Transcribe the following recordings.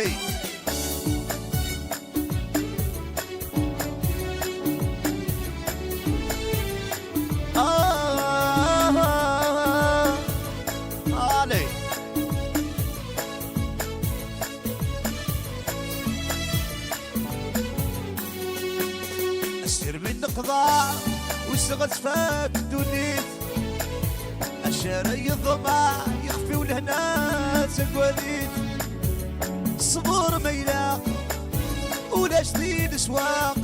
علي علي السر من القضاء وسغت فات دونيت الشارع يضمع يخفي ولهنا تقواليت الصبور ما يلاق ولا جديد سواق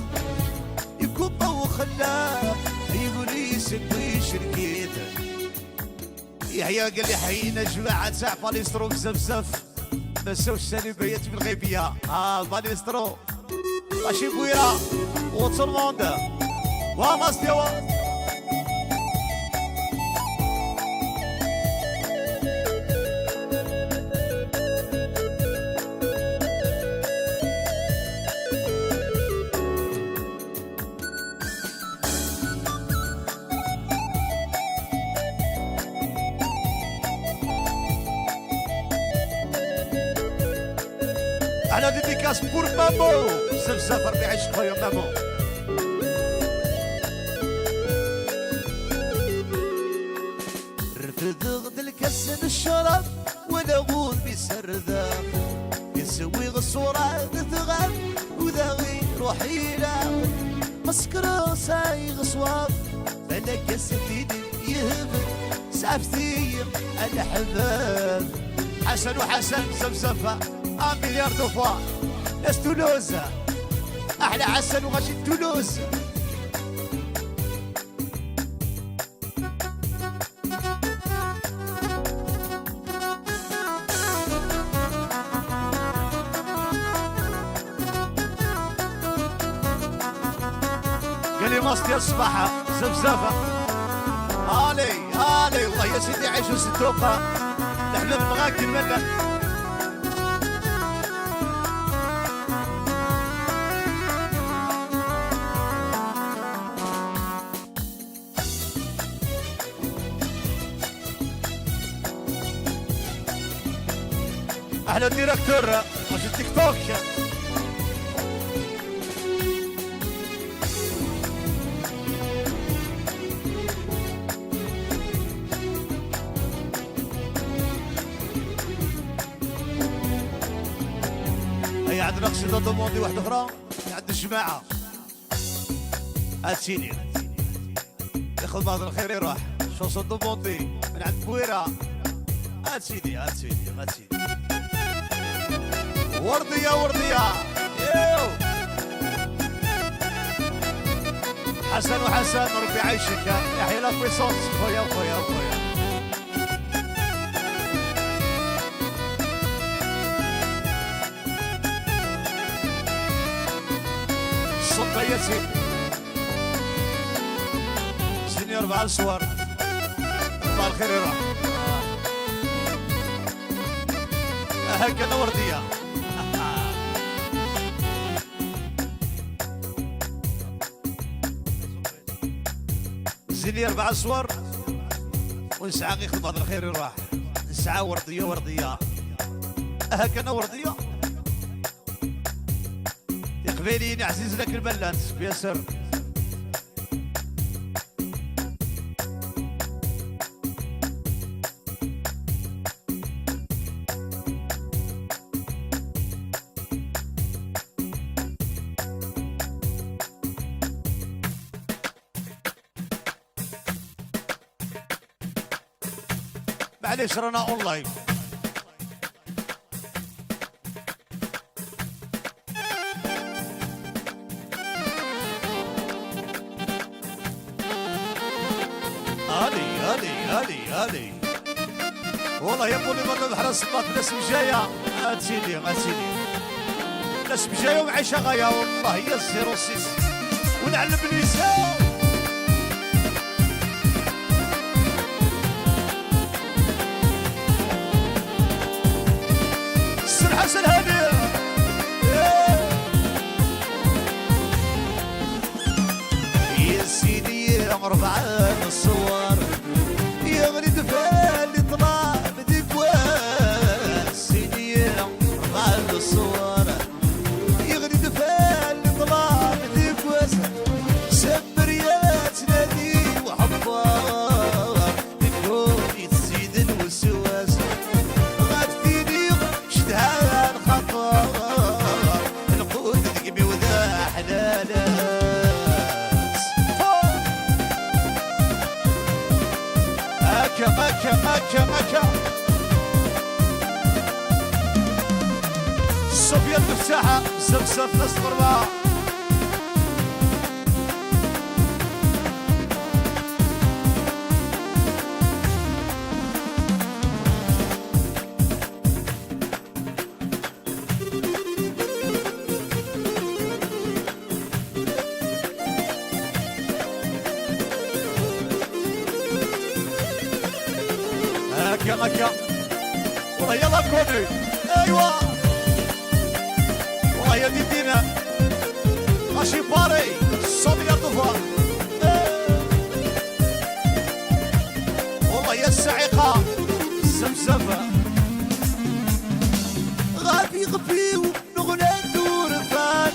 يكون وخلاق يقول يسوي شركيت. يحيى قال لي حينا جماعة تاع باليسترو بزاف ما نساوش سالي بيات في الغيبية. باليسترو ماشي بويرة وطول موند وماستيوا. على dédicace pour مامو بزاف ربي يعيشك خويا مامو. رفض غد الكاس الشراب ولا غول بسرداب يسوي الصورة ثغاب وذا غير روحي لا مسكر سايغ صواب بلا كاس يهبل سعفتي الحباب. حسن وحسن بزاف un milliard de fois. ناس تولوز احلى عسل وغاشي تولوز. قال لي ماستي الصباحة زفزافة آلي آلي والله يا سيدي عيشوا ستوقة نحن نبغاك كملنا. احلى directeur ماشي تيك توك. هيا عندنا قصيدة demandée واحدة أخرى عند الجماعة. هاتشيني ياخذ بعض الخير يروح chanson demandée من عند بويرة. هاتشيني هاتشيني هاتشيني وردية وردية يو حسن وحسن ربي يعيشك يحيى la puissance خويا خويا خويا. الصبا يا سيدي سينيور مع الصور مع الخير يروح هكذا وردية. زيني 4 صور ونسعى غير بعض الخير يروح نسعى وردية وردية هكذا وردية. يا قبيلين عزيز لك البلات بياسر. معليش رانا اونلاين. هادي هادي هادي هادي والله يا بولي مرة بحر الصباط ناس بجاية. هاتسيدي هاتسيدي ناس بجاية ومعيشة غاية والله هي 06 ونعلم النساء. حسن هادي يا سيدي 4 الصور يا غريد فالي طلع بديك سيدي 4 الصور. سفيان المفتاحة بزاف ناس الغربة. هكا هكا والله يلا كوني ايوا والله يا ديدينا ماشي باري صوميا طوفان والله يا السعيقة الزمزمة غافي غفي ونغنى دور فان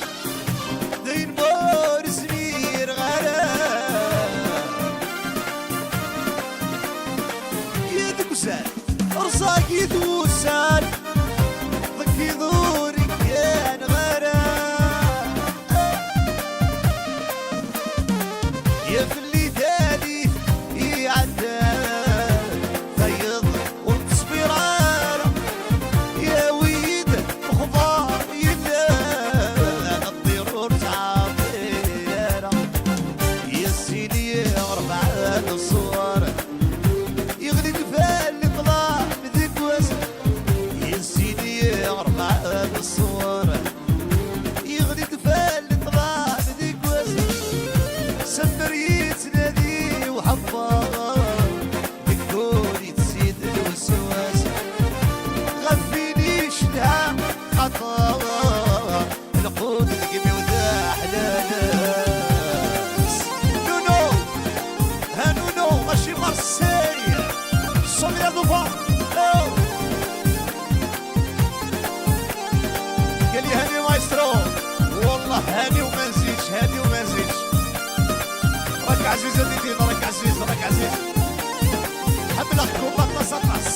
دين مور سمير غرام يا دكوسان رزاقي دوسان ضكي دوري كان غرام يا فلي دالي يعدى فيض والتصبيران يا ويد خضار يلا الطير تعطينا يا سيدي ربع الصور يغلي الفال طلع بذيك وزن يا سيدي ربع الصور يغلي الفال طلع بذيك وزن سمر يتنادي وحفار بكوني تزيد الوسواس غفيني شدها خطر القود القمي وذا حلالس نونو ها نونو ماشي مارسيل صوميا دوفا. قال لي هاني مايسترو والله هاني وما نزيدش هاني وما نزيدش. راك عزيز يا ديدين راك عزيز راك عزيز. حمل اخكم طاس طاس.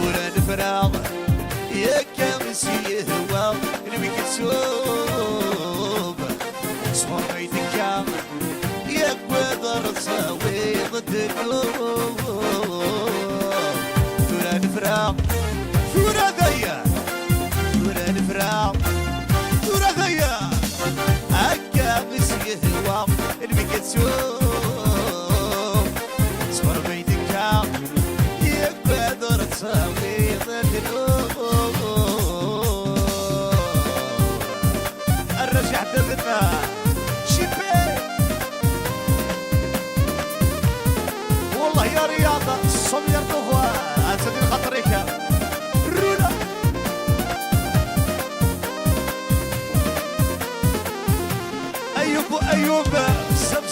ورا الفراغ يا كامسي هوا اللي مكتوب صور بيتك يا قدر تساوي ضد النوم. ورا الفراغ ورا ذيا ورا الفراغ ورا ذيا هكا مسي هوا اللي مكتوب صور بيتك يا قدر تساوي ضد النوم. الرجع دبنا شيبي والله يا رياضة الصبيان طوفان هاتني خاطريك رولا أيوب أيوب زف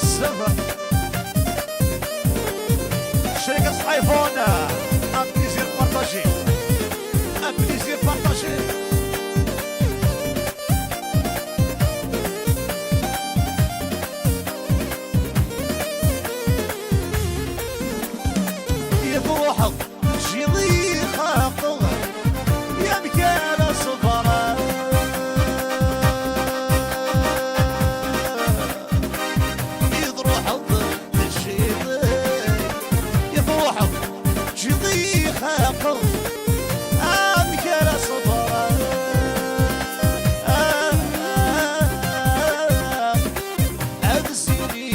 شركة ايفون un plaisir partagé un plaisir partagé. يا جيضي خاطر يا مكان صبرا يضروح الجيضي يضروح جيضي خاطر مكان صبرا أبزيني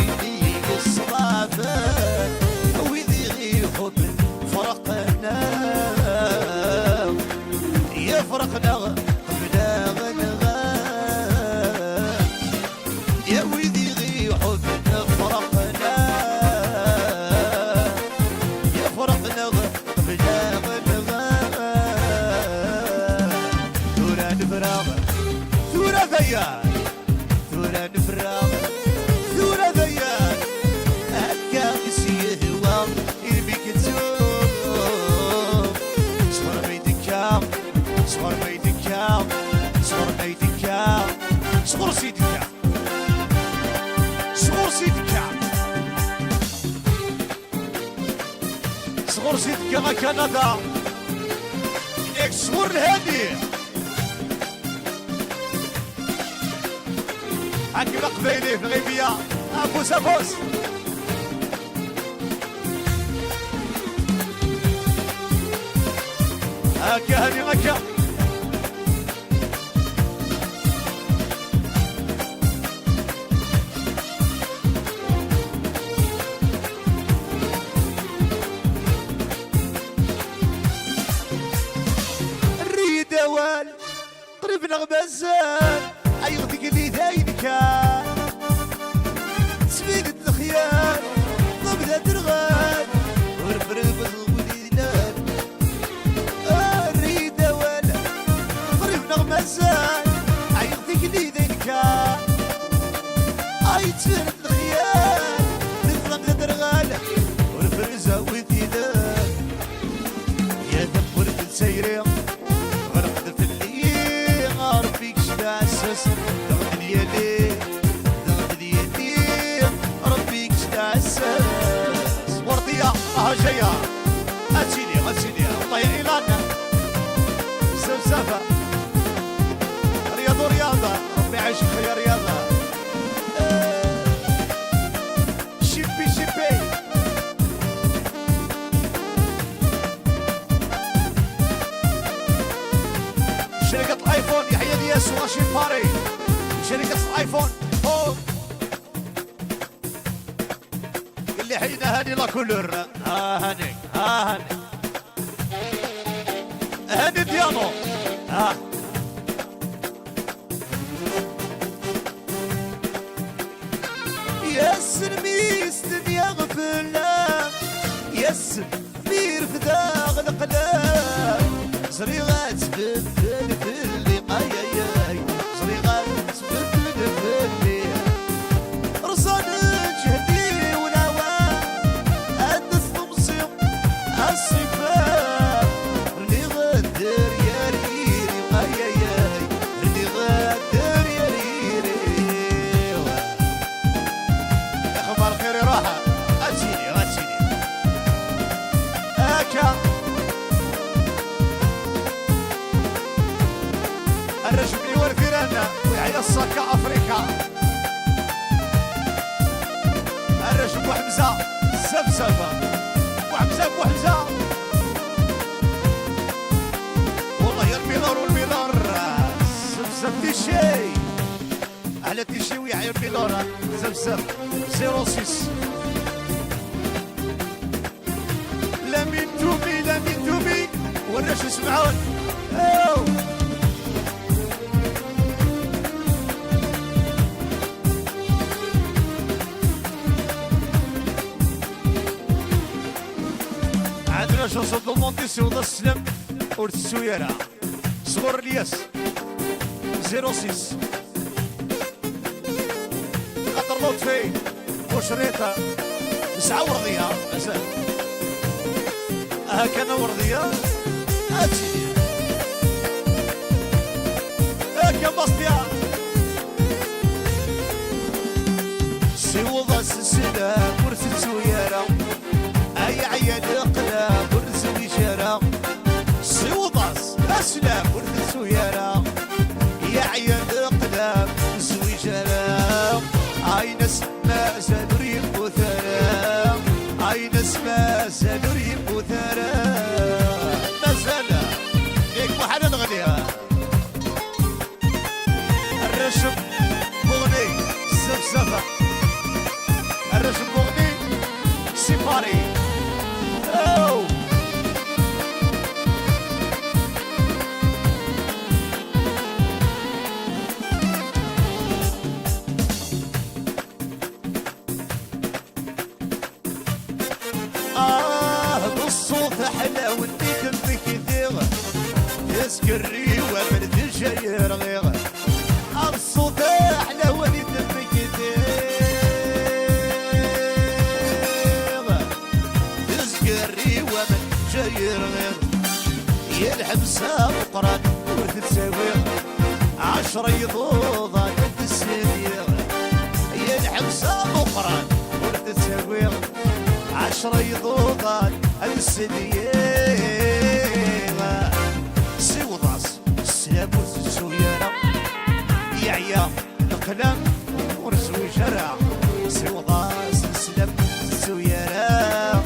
الصلافة ويذي حب فرقنا يا فرقنا بلا غنغا يا ويدي غي حب فرقنا يا فرقنا بلا غنغا ثورة نفرغ ثورة ذيا ثورة نفرغ ثورة ذيا هكا يسيهوا المكتوب صور بيتك صور بيتك صور بيتك صور سيدك صور سيدك صغر سيدك يا كندا ياك صور الهادي عندي قبايلي في الغيبية أبوس أبوس. هكا هاني هكا. الريدوال قريب نغمزان عيغتك اللي داين كان سبيلة الخيال ضبدة الغال ورفرف الغدينان. الريدوال قريب نغمزان عيغتك اللي داين كان اي سبيلة الخيال ضبدة الغال ورفرزة ودينان. يا دبرت السيري غرقت في الليل ربيك شتعسس ضغط ديالي ضغط ديالي ربيك شتعسس. وردية راها جاية هاتيني هاتيني والله يا إيلان زفزافة رياض ورياضة ربي يعيشك خويا رياضة. شيبي شيبي شركة الايفون يحيى الياس ورشيد باري شركة الايفون. اللي حينا هاني la couleur ها هاني ها هاني هاني بيانو ها. يا سلميست يا غفلة يا سمير فداغ القلام زريغات تبدل في اللي اي اي اي زريغات تبدل في اللي رصان جهدي والهوى هاد الثمصي الصفات رني غدر يا ريري اي اي اي رني غدر يا ريري. يا خبر خيري راحة اتيني اتيني هاكا. الرجل والفيران ويحيى الصاكا افريكا الرجل ابو حمزة الزفزفه ابو حمزة ابو حمزة والله يا الميلار والميلار زفزف تيشي على تيشي ويحيى الميلار زفزف 06. لامين تومي لامين تومي والرجل سمعون أو. عندنا شوصو دو مونتيسي وضا السلم ورد السويرة صغر الياس 06 خاطر لطفي وشريطة تسعة وردية مازال هكا وردية هاتشي هكا باستيا سي وضا السلام ورد السويرة اي عيال اقلام ورزوي شرا سوضاس اسلام ورزوي يا عيال اقلام ورزوي شرا اي ناس ما زالوا ريبو ثرا اي ناس ما زالوا ريبو ثرا مازال ياك بوحنا نغنيها. الرشم بوغني الزفزفة الرشم بوغني سيباري. بالصوت حلا وديت بكثير تسكري وبرد جاي رغيغ الصوت حلا وديت بكثير تسكري وبرد جاي رغيغ يا الحبسة وقران وتتساوي 10 يضوضة تسير يا الحبسة وقران وتتساوي 10 يضوضات السنية سي وضاس السلام والسويرة يعيا القلم ورزوي جرى سي وضاس السلام والسويرة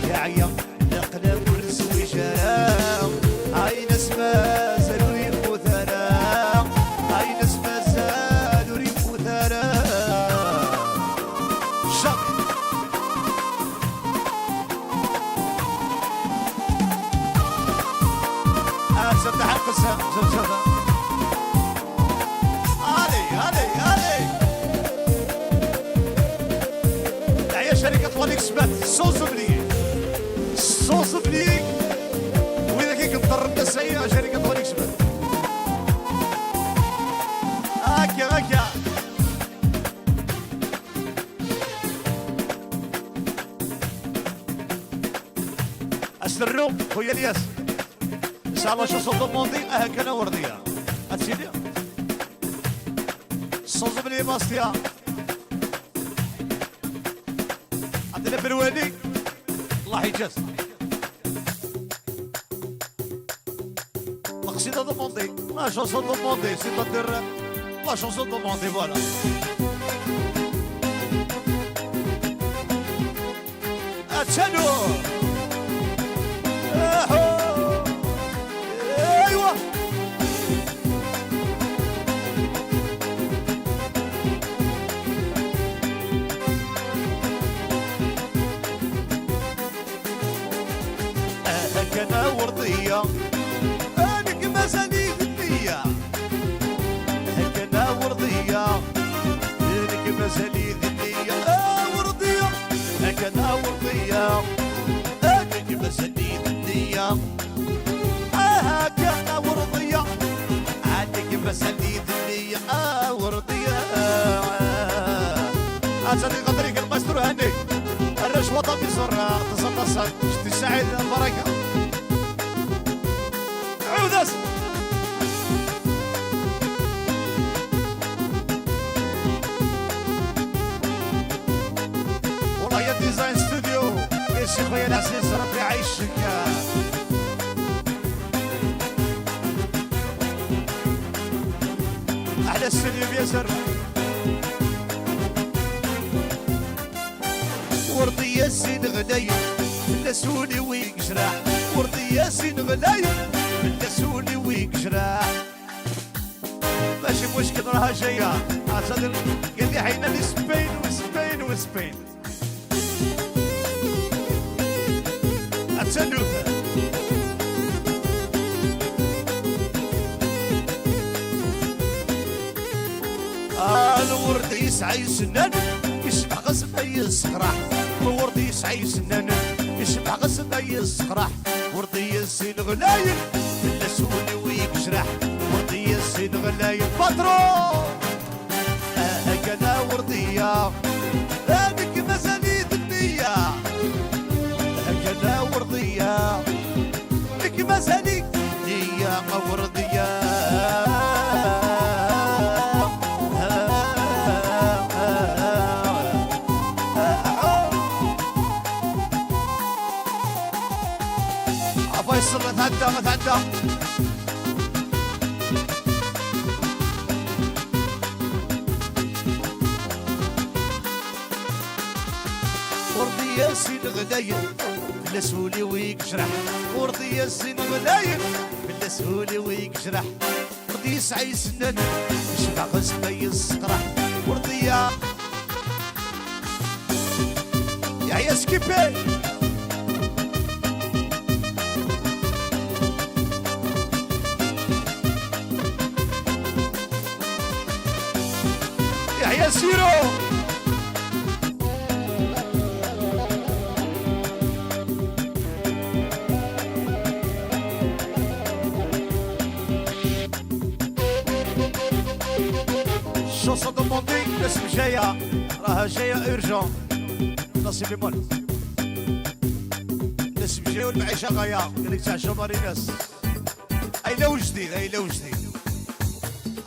يعيا القلم ورزوي جرى اي ناس jamais. سبح القصة. allez allez allez، تحية شركة 1xBet، sans oublier، sans oublier. وإذا كي كنضطر الناس هي شركة 1xBet. هكا هكا. أسرو خويا الياس، ان شاء الله chanson demandée. هكا وردية هادشي sans oublier باستيا. عندنا برواني، الله يجاز. القصيدة demandée، la chanson demandée، c'est-à-dire la chanson demandée، voilà. اتشالو اهو، ايوه. هكذا وردية أنك مازالي ذنية، هكذا وردية أنك مازالي ذنية. آه وردية، هكذا وردية أنك مازالي ذنية. آه هكذا وردية أنك مازالي ذنية. آه وردية. أتاني قدريك الماستر هاني الرشوة بسرعة تصل شتي سعيد البركة عودس. والله يا Design Studio يا شيخ خويا العزيز، ربي يعيشك. احلى استوديو بياسر. وردي ياسين غلايل باللسولي ويقشرح، وردي ياسين غلايل باللسولي ويقشرح. ماشي مشكل، راها جاية. عشان قال لي حينا لسبين وسبين وسبين. اتسنوث. الورد يسعى يسنن يشبع غصب يسخرح، الورد يسعى يسنن يشبع غصب يسخرح. وردي ياسين غلايل باللسولي ويكشرح، وردي ياسين غلايل patron. هكذا وردية هذيك مازالي الدنيا، هكذا وردية لك مازالي يا وردية. فيصل تعدى تعدى. وردي ياسين غلايل باللسولي ويكشرح، وردي ياسين غلايل باللسولي ويكشرح. وردي يسعى يسنن يشبع غزبة يسقرح. وردي يا يا سكيبي. يحيى سيرو. chanson demandée، الاسم جاية، راها جاية urgent نصيب بيمول. الاسم جاية والمعيشة غاية. قال لك تاع جماريناس اي لو جديد، اي لو جديد.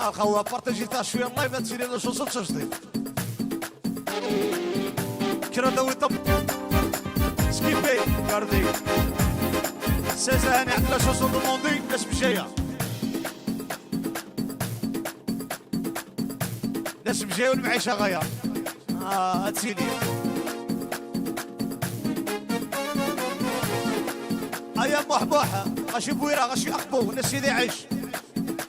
الخوا partagez تا شوية ال live تسيري la chanson جديد. كرا دوي طب سكيبي كاردي سيزا هاني عندنا chanson demandée. الاسم جاية، الاسم جاية والمعيشة غاية. اتسيلي ايا محبوحة غاشي بويرة غاشي اقبو الناس سيدي عيش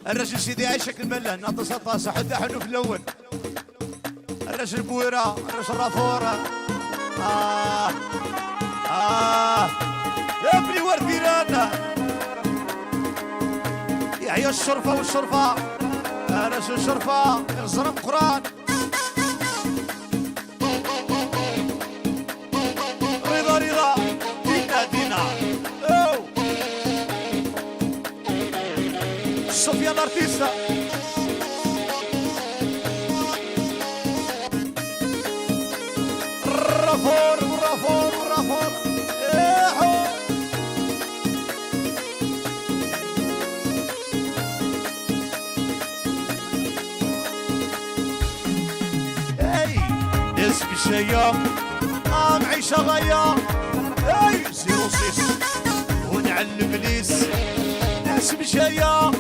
الرجل سيدي عيشك الملان ناطس طاسة حتى حنو في الاول. الرجل بويرة، الرجل رافور. يا بني ورديران، يحيى الشرفة والشرفة، الرجل الشرفة غزرم قران. رضا رضا دينا دينا. أو سفيان ارتيستا. رافور رافور رافور. إيحو. اي ناس بشاية معيشة غاية. اي zéro six ونعلم ليس. ناس بشاية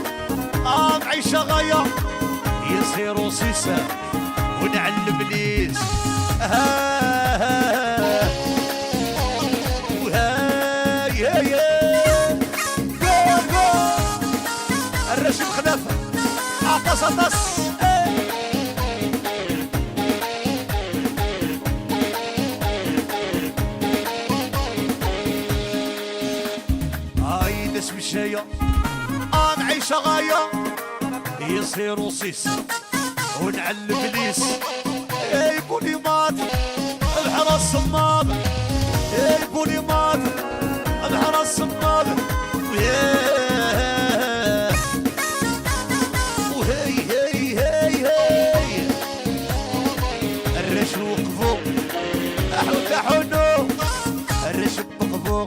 معيشة غاية. يا zéro six ونعلم ليس. وهاي هاي جول جول. الرشيد خلافة عطس عطس. هاي ناس مشاية معيشة غاية. يا zéro six ونعلم ليس. اي بوليمات الحرس الصماد. اي بوليمات الحرس الصماد. وهي هي هي هي. الرش وقفو حوتا حنو. الرش بقفو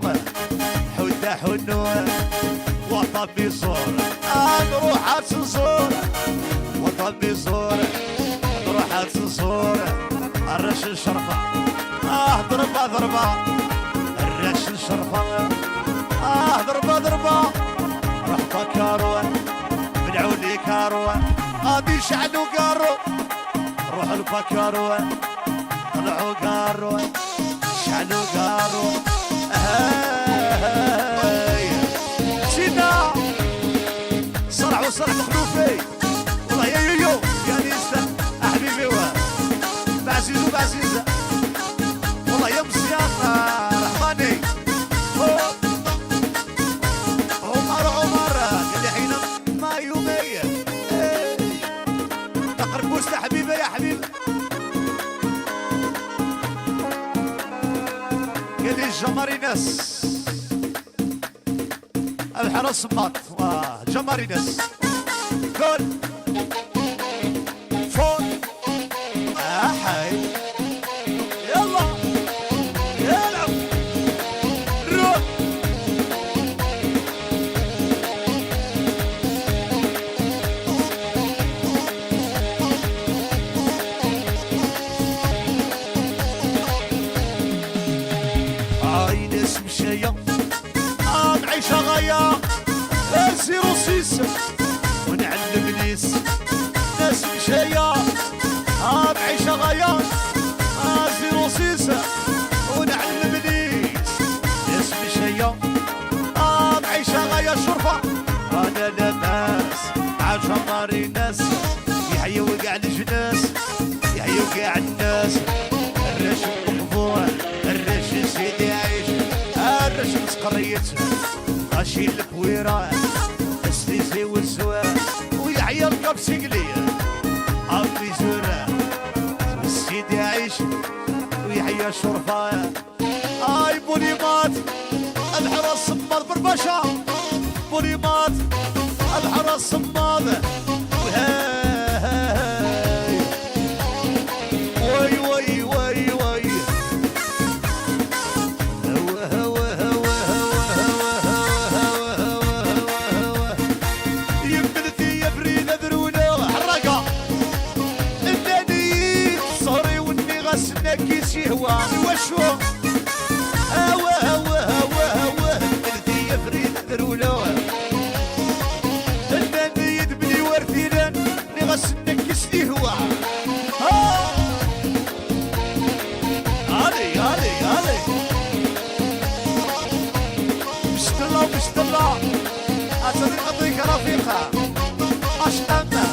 حوتا حنو. وطن بيزور نروح تزور. وطن بيزور نروح تزور. الرش الشرفة ضربة ضربة. الرش الشرفة ضربة ضربة. روح فكروا بنعولي كارو. غادي شعلو كارو. روح الفكروا طلعوا كارو شعلو كارو. هاي سينا صرع وصرع مخلوفي. والله يا يويو يا نيستا حبيبي بعزيز وبعزيزة. والله يا مزيان رحماني. عمر عمر قال لي حين ما يومي. تقرب بوسة حبيبي يا حبيبي. قال لي جمارينس الحرس مات. جمارينس جول فور. حي يلا يلعب روح. هاي ناس مشاية معيشة غاية. zéro six ونعلم ليس. ناس مشاية معيشة غاية. zéro six ونعلم ليس. ناس مشاية معيشة غاية. شرفة أنا لاباس عجماري ناس. يحيوا كاع الجناس يحيوا كاع الناس. الرش مقبوع الرش سيدي عيش. الرش مسقريت غاشي البويرة السليسي والزوار. ويحيى الكبسيكلي عمي زورة سيدي عيش. ويحيى الشرفة. اي بوليمات الحرس الصماد برباشا. بوليمات الحرس الصماد. وهاي وي وي وي وي. هوا هوا هوا هوا هوا هوا هوا. يبنتي يا فريدة درونا حرقة. الناني صهري وني غسنا كيسي هوا وشو. هوا هوا هوا هوا. بنتي يا فريدة درونا. الناني يدبني ورثينا ني غسنا كيسي هوا. علي علي علي. بشت الله وبشت الله. أتاني قضيك رفيقة أش أما.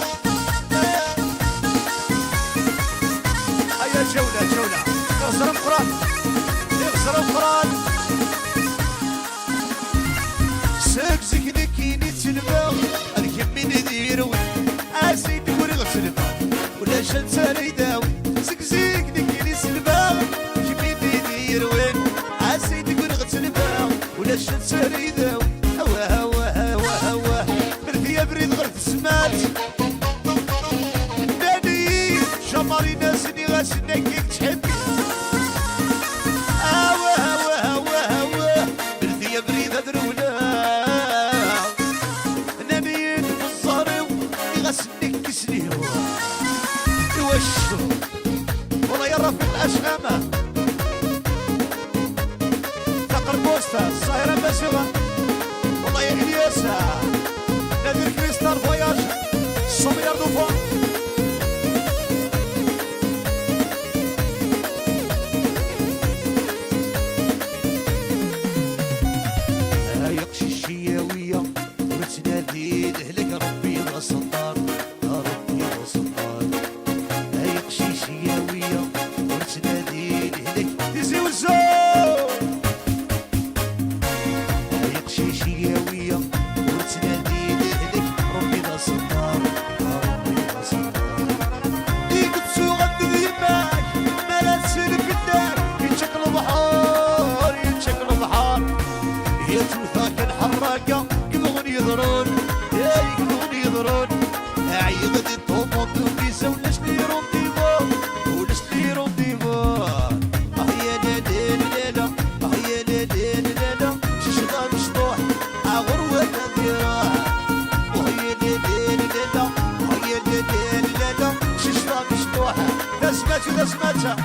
الصاهرة باسغة. والله يا الياس نادر كريستال voyage 100 مليار de fois. يقشي الشياوية وتنادي لهلك ربي السلطان، ربي السلطان. يقشي الشياوية وتنادي لهلك تيزي وزو. يقشي شياوية وتنادي لهلك ربي السلطان، ربي السلطان. يقدسو غد يماك ما لا تسلف الدار، يتشكل البحار يتشكل البحار. يا توثا كان حراقة قبغن يضرون، يا يقبغن يضرون. عيغد الطوموط وكيسا ولاش لي rendez-vous، ولاش لي rendez-vous. اه يا لا لا لا لا، اه يا لا لا لا لا، ششغا مشطوح اغر ولا ذراع. وهي لا لا لا لا، وهي لا لا لا لا، ششغا مشطوح. تسمعت تسمعت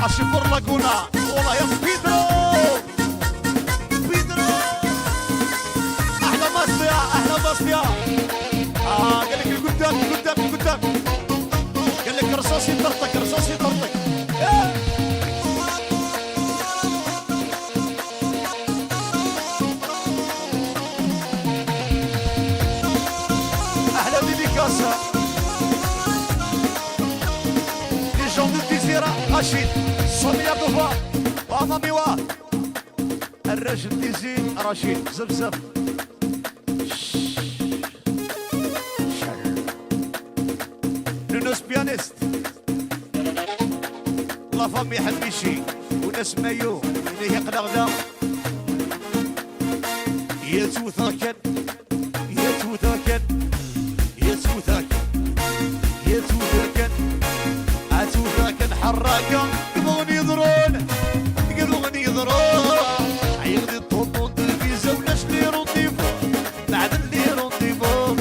اشفر لاكونا. والله يا بيدرو بيدرو احلى مصيا، احلى مصيا. قال لك القدام القدام القدام، قال لك رصاصي طرطك رصاصي طرطك. احلى dédicace les gens de ديزيرا رشيد 100 مليار de fois. وامامي واه الرجل ديزي رشيد زفزف. نونوس pianiste la famille حبيشي وناس مايو اللي هي قناغدا. يا توثاكن يا توثاكن يا توثاكن يا توثاكن اتوثاكن حراقة قبغن يضرون قبغن يضرون. عيغدي الطوطون الفيزا ولاش les rendez-vous بعد les rendez-vous.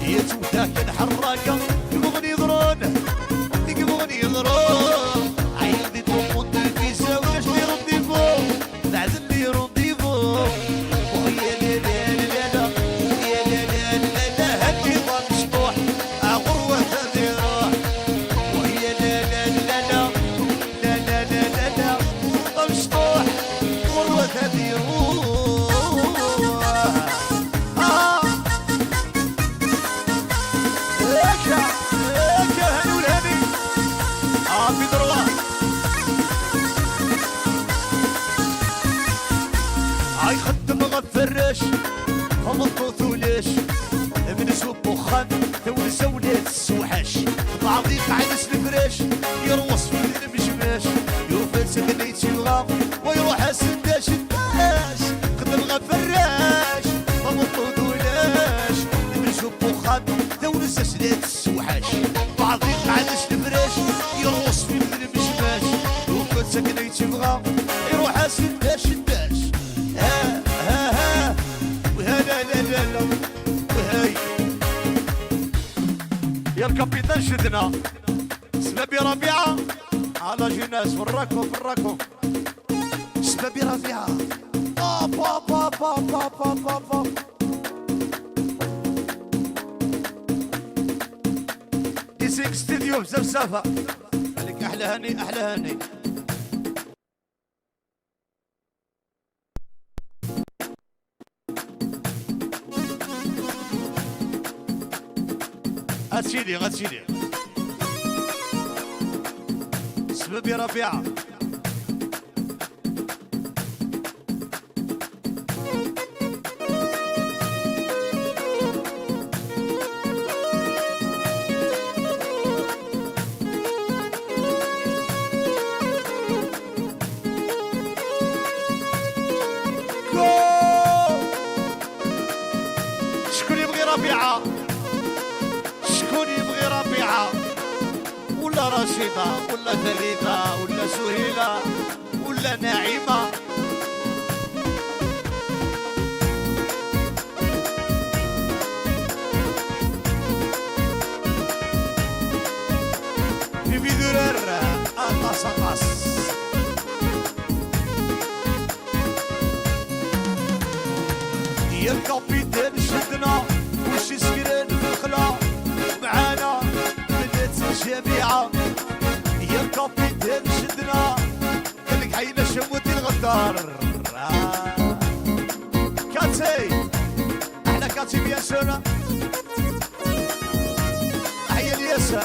يا توثاكن حراقة قبغن يضرون قبغن يضرون. عيغدي الطوطون الفيزا ولاش les rendez-vous بعد les rendez-vous. وهي لا لا لا لا، وهي لا لا لا لا، هدي مشطوح غروة ذراع. وهي لا لا لا لا لا لا لا لا لا، مشطوح غروة ذراع. هيك هيك هاني والهاني بيدروا. يخدم غفراش فمطو ثولاش من سوق بخان تولس ولاد السوحاش. بعضي قعدس الفراش يروص في المشماش، يوفل سكنيت يبغى ويروح سداش داش. خدم غفراش فمطو ثولاش من سوق بخان تولس ولاد السوحاش. بعضي قعدس الفراش يروص في المشماش، يوفل سكنيت يبغى يروح سداش داش. ها ها ها وها لا لا لا لا وهاي يا ال capitaine شدنا سبابي ربيعة على جناس فراكو فراكو سبابي ربيعة. با با با با با با با با ديسيك ستوديو بزاف سافا عليك. احلى هاني احلى هاني. غتسيدي غتسيدي سببي ربيعة. جو! شكون يبغي ربيعة؟ شكون يبغي ربيعة ولا رشيدة ولا فريدة ولا سهيلة ولا نعيمة؟ في بيدورر أطاس أطاس. يا ال capitaine شدنا وشي سكران في الخلا، معانا بنات الجامعة. يا ال capitaine شدنا، قال لك حينا شموتي الغدار. كاتي احلى كاتي bien sûr. حيا الياسا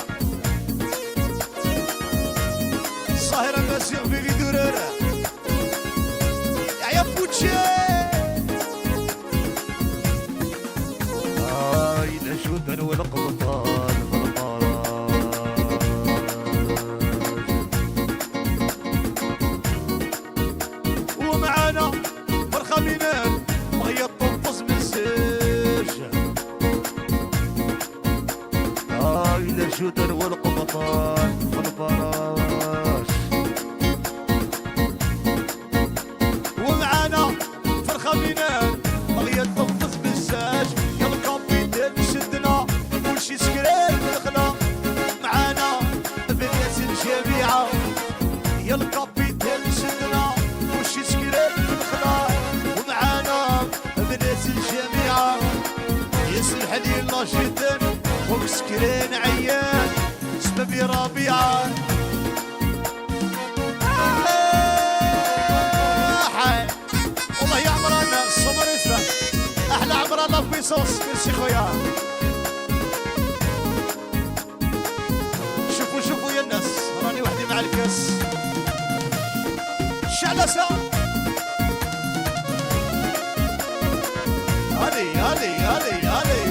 الصاهرة مازيغ في غيدورور. يا بوتشي إلى جودن والقبطان بالبراج. ومعانا فرخة مينان وهي تنفص من السجن. إلى جودن والقبطان بالبراج. ومعانا فرخة مينان بغية تنفص من الساج. يا ال capitaine شدنا كلشي سكران في الخلا، معانا بنات الجامعة. يا ال capitaine شدنا كلشي سكران في الخلا، ومعانا بنات الجامعة. يسمح لي l'adjudant خوك سكران عيان سببي ربيعة. حي. والله يا عمران الصبر يسمع احلى عمران la puissance. merci خويا. شوفوا شوفوا يا الناس، راني وحدي مع الكاس شعلة سا. هالي هالي هالي هالي.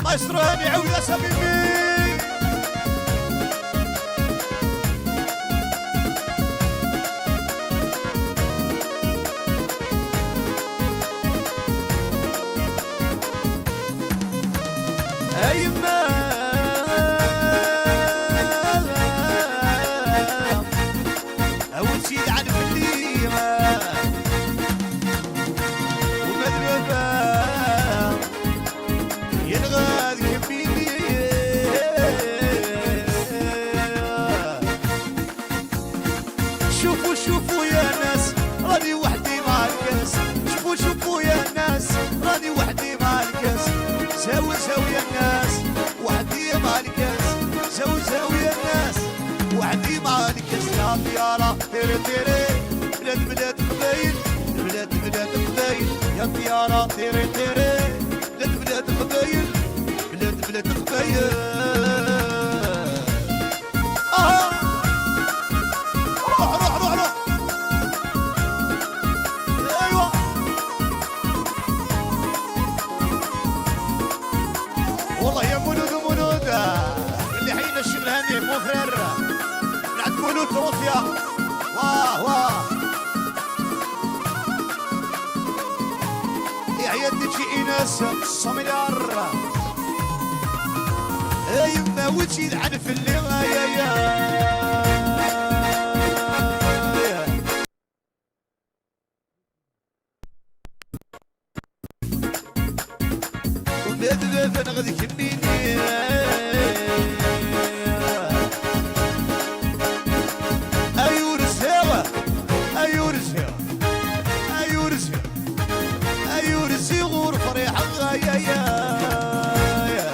مايسترو هاني عودة سبيبي. أيما أو تزيد عن فليمة ومدربة ينغاد كبيني. شوفوا شوفوا يا ناس راني وحدي مع الكاس. شوفوا شوفوا يا ناس راني وحدي مع الكاس. زاو زاو يا الناس وحدي مع الكاس. زاو زاو يا الناس وحدي مع الكاس. يا طيارة طيري طيري بلاد بلاد قبايل، بلاد بلاد قبايل. يا طيارة طيري طيري بلاد بلاد قبايل، بلاد بلاد قبايل. آه. روح روح روح روح. ايوه والله يا مولود مولود اللي حينا الشغل هاني mon frère من عند مولود روسيا. واه واه يا عيال تجي ايناس مليار. يا يما وتزيد عن في الليل يا يا يا. وبعد غادي كميني ايور سوا ايور سوا ايور سوا ايور سيغور فريحة يا يا يا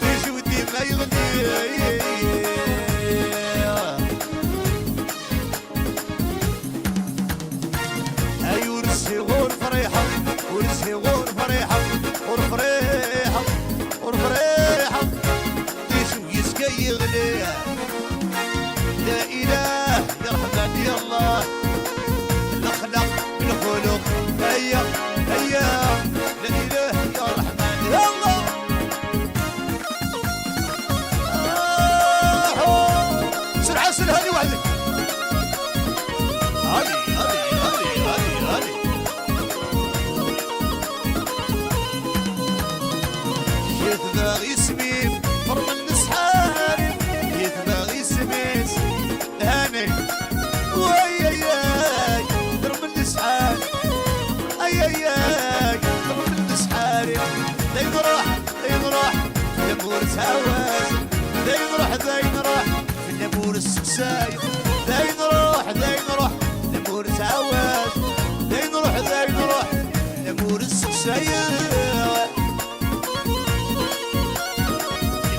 تيجي ودي ما يغني. ايور سيغور فريحة ورسيغور فريحة ورفريحة ورفريحة تيجي ويسكا يغني. لا إله يا رحمن يا الله الأخلاق الخلق هيا هيا. لا إله يا رحمن يا الله. سرعة سرعة هذه وحدك. هذه هذه هذه هذه هذه. جيت باغي سمين فرمن نسحاري. جيت باغي سمين هاني ويا ياي ضرب النسحار. اي اي اي ضرب النسحاري. داين راح داين راح في النبور تهواز. داين راح داين راح في النبور. السقساي. ذاين روح ذاين روح لمور تعواج، ذاين روح ذاين روح لمور السقساي.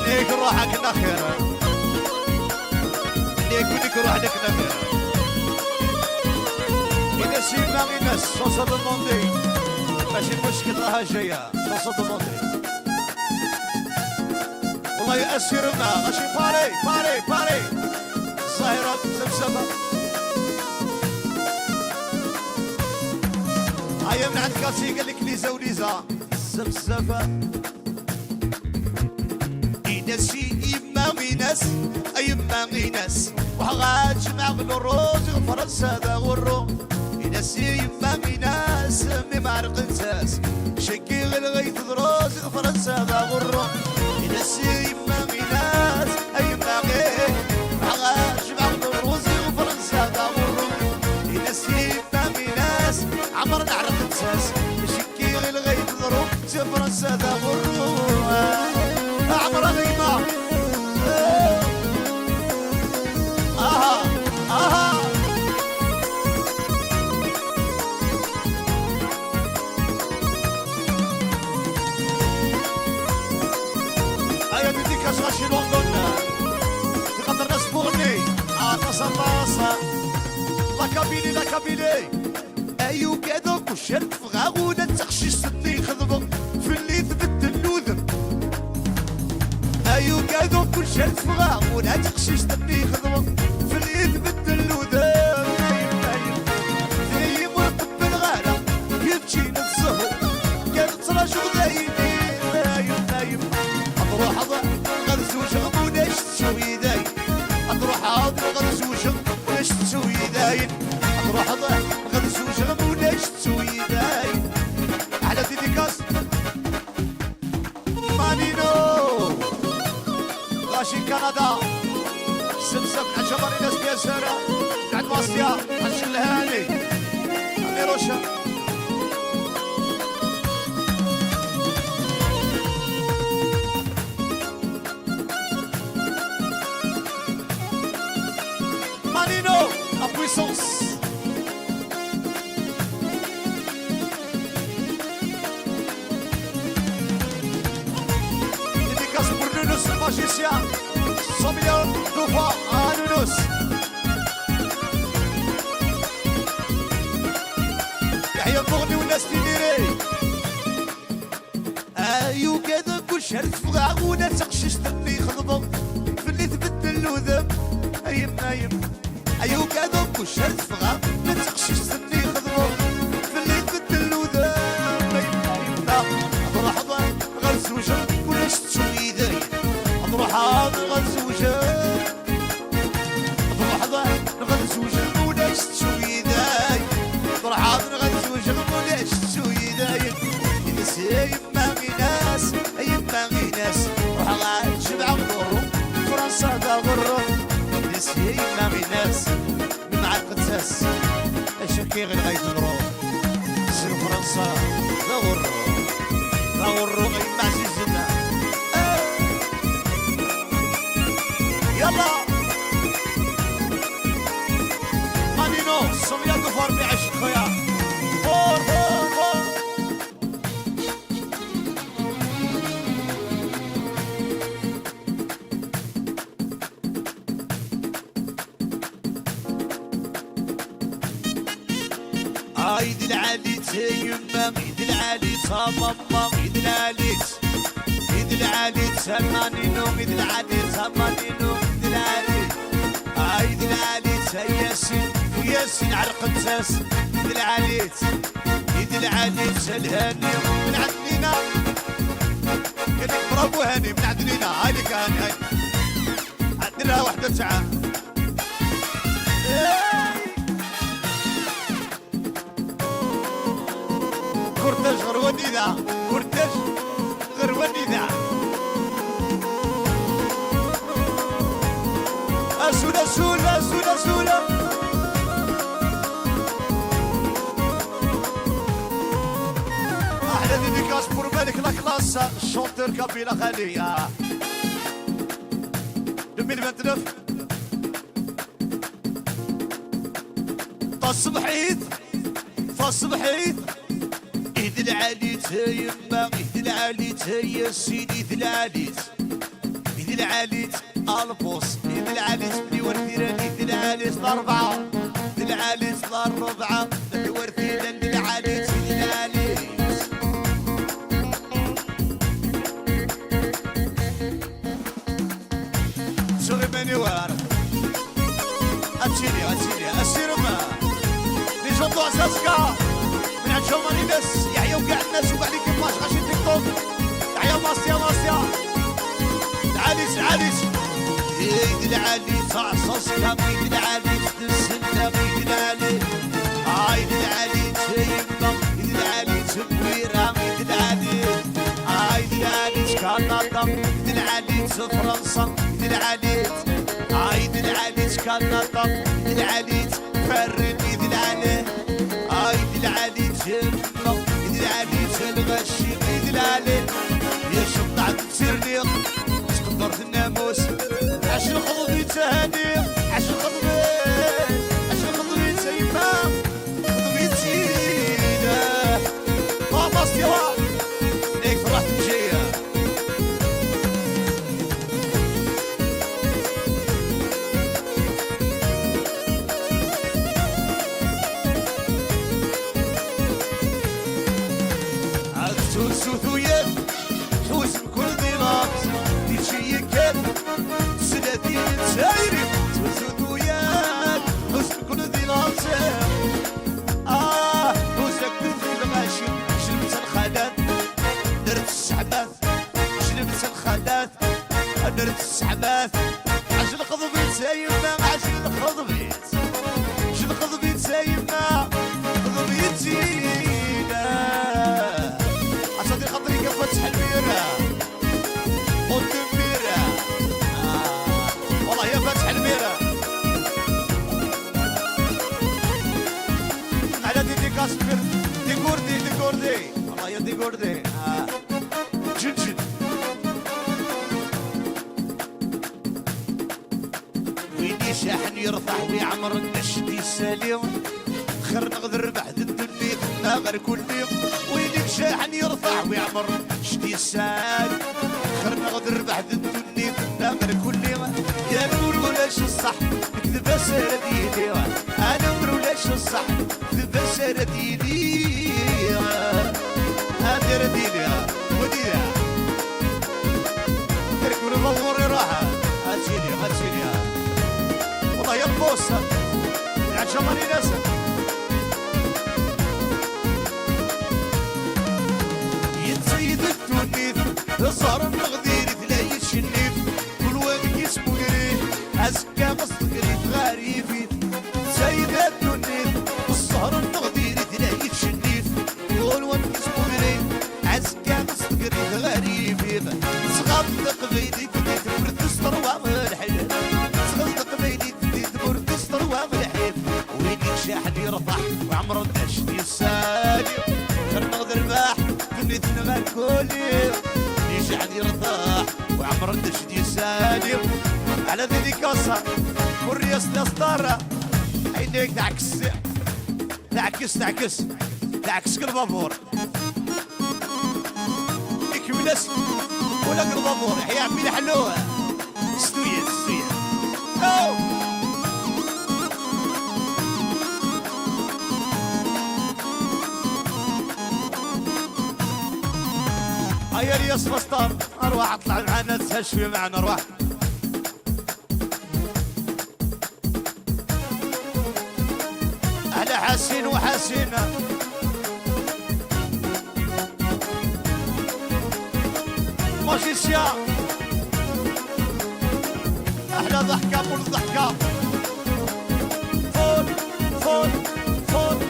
ليك روحك نخير، ليك وليك روحك نخير. إذا سيما غيناس chanson demandée، ماشي مشكل راها جاية chanson demandée. والله يأسرنا ماشي باري باري باري الظاهرة زمزمة. هيا من عند كاسي قال لك ليزا وليزا الزفزفة. إناس يما غيناس يما غيناس وحغاج مع الروز فرنسا ذا غرو. إناس يما غيناس مي معرق نساس شكي غير دروز فرنسا ذا غرو. إناس يما غيناس يما غير وحغاج مع الروز فرنسا ذا غرو. إناس يما غيناس عمر نعرق نساس شكي غير دروز فرنسا ذا غرو. عمر غيما آها آها. هيا dédicace غاشي لندن تقدر ناس بوغني تصلص la Kabylie la Kabylie. ايو كذا كشرت في غاغونة تخشي سني خضبو في اللي ثبت اللوذم. ايو كذا كشرت في غاغونة تخشي سني خضبو في اللي ثبت اللوذم. ثيم وقب الغالة كيف نتصهو كانت راجل ذايم ذايم ذايم. اروح غنزوج غموناش تسوي ذايم، اروح غنزوج غموناش تسوي ذايم، اروح غنزوج غموناش تسوي ذايم. على dédicace مانينو غاشي كندا سمسم عند جبل الناس بيان سارة عند باستيا عند الهاني ميروشا. Manino, la puissance. Dédicace pour Nounous, le magicien. 100 millions de fois à Nounous. يحيى المغني والناس تيديري. ايو كذا كل شرط فغاغونا تقشش تبي خضبو في اللي تبدل وذب ايم ايم. ايو كذا كل شرط فغاغونا تقشش تبي خضبو في اللي تبدل وذب ايم ايم. اروح غنزوج ولاش تسوي ذاي، اروح غنزوج اروح غنزوج ولاش تسوي ذاي، اروح غنزوج ولاش تسوي ذاي. يما غيناس يما غيناس روح غنجمع غرو فرنسا دا غرو. يما غيناس مع القداس اشكي غير غيضرو سير فرنسا دا غرو دا غرو يما عزيزنا. يلا مانينو سمية دفار بعشق خويا فور فور فور. عيد العالي تيما عيد العالي تماما عيد العالي عيد العالي تمانينو عيد العالي تمانينو عيد العالي عيد العالي تياسين ياسين على القداس عيد العالي عيد العالي تلهاني من عندنا قال لك برافو هاني من عندنا. هاي لك هاني هاي عندنا وحده تاع كورتاج غرواني ذا كورتاج غرواني ذا. أسولا سولا سولا سولا. أحلى dédicace pour مالك la classe chanteur kabyle خالية 2029. فالصبحيت فالصبحيت إهد العالي يما إهد العالي يا سيدي إهد العالي إهد العالي البوس إهد العالي بني ورثيران إهد العالي الأربعة إهد العالي الربعة بني ورثيران العالي إهد العالي سوري ماني وار أتشيلي أتشيلي السيرما لي جوندو عزازكا من عند جوماني ناس يحيوا كاع الناس وكاع لي كيفاش غاشي تيك توك يحيى ماسيا ماسيا العاليس العاليس ايد العالي تعصصك ايد العالي تسنى ايد العالي ايد العالي تيما ايد العالي تبويرة ايد العالي ايد العالي كندا ايد العالي فرنسا ايد العالي ايد العالي كندا ايد العالي فرن ايد العالي ايد العالي تيما ايد العالي تلغشي ايد العالي يا شطعت تسيرني تقدر الناموس عاش الخضبي تهاني عاش الخضبي عاش الخضبي تيما خضبي تينا ماما سيوا ليك فرحت مجيه عرفتو سوثويات حوس بكل ضلال تيجي كان سنتين تسايري سوثويات حوس بكل ضلال آه حوسك في الغاشي شلبت الخدات درت السحبات شلبت الخدات درت السحبات عجل خضبيت سايمة عجل خضبيت عجل خضبيت سايمة خضبيت زينة عشان خاطري كيف فتح الميرة والدميرة آه. والله يا فتح الميرة على دي ديكاس بير دي كوردي دي كوردي والله يا دي كوردي آه. جن جن ويني شاحن يرفع ويعمر النشدي السليم خير نغدر بعد الدنيا غير كل يوم وينك شاحن يرفع ويعمر شدي السال خير نغدر بعد الدنيا غير كل يوم يا نور ولاش الصح نكذب سرديني انا نور ولاش الصح نكذب سرديني هذه رديني ودينا تركب المغور راحة هاتشيني هاتشيني والله يا البوس العجماني ناس يتسيد التونيث صار الغدير تلاقي الشنيف كل واد اسمه قريب أزكى مصدقري غريبي سيد التونيث الصهر الغدير تلاقي الشنيف كل واد اسمه قريب أزكى مصدقري غريبي صغاب قبيلي تدي تبرد الصروة الحلال صغاب قبيلي تدي تبرد الصروة الحلال وينك شاحن يرفع وعمر الدشت يسالي خير نغدر باح دنيتنا ما كولي يجعل يرتاح وعمر الدشت يسالي على ديديكاسا كورياس لاستارا عينيك تعكس تعكس تعكس تعكس كل بابور يكملس ولا كل بابور يا عمي حلوه ستوية ستوية أو هيا رياس فستار اروح اطلع معنا تسهل شويه معنا اروح على حسين وحسين ماجيسيا احلى ضحكه مول الضحكه فوق فوق فوق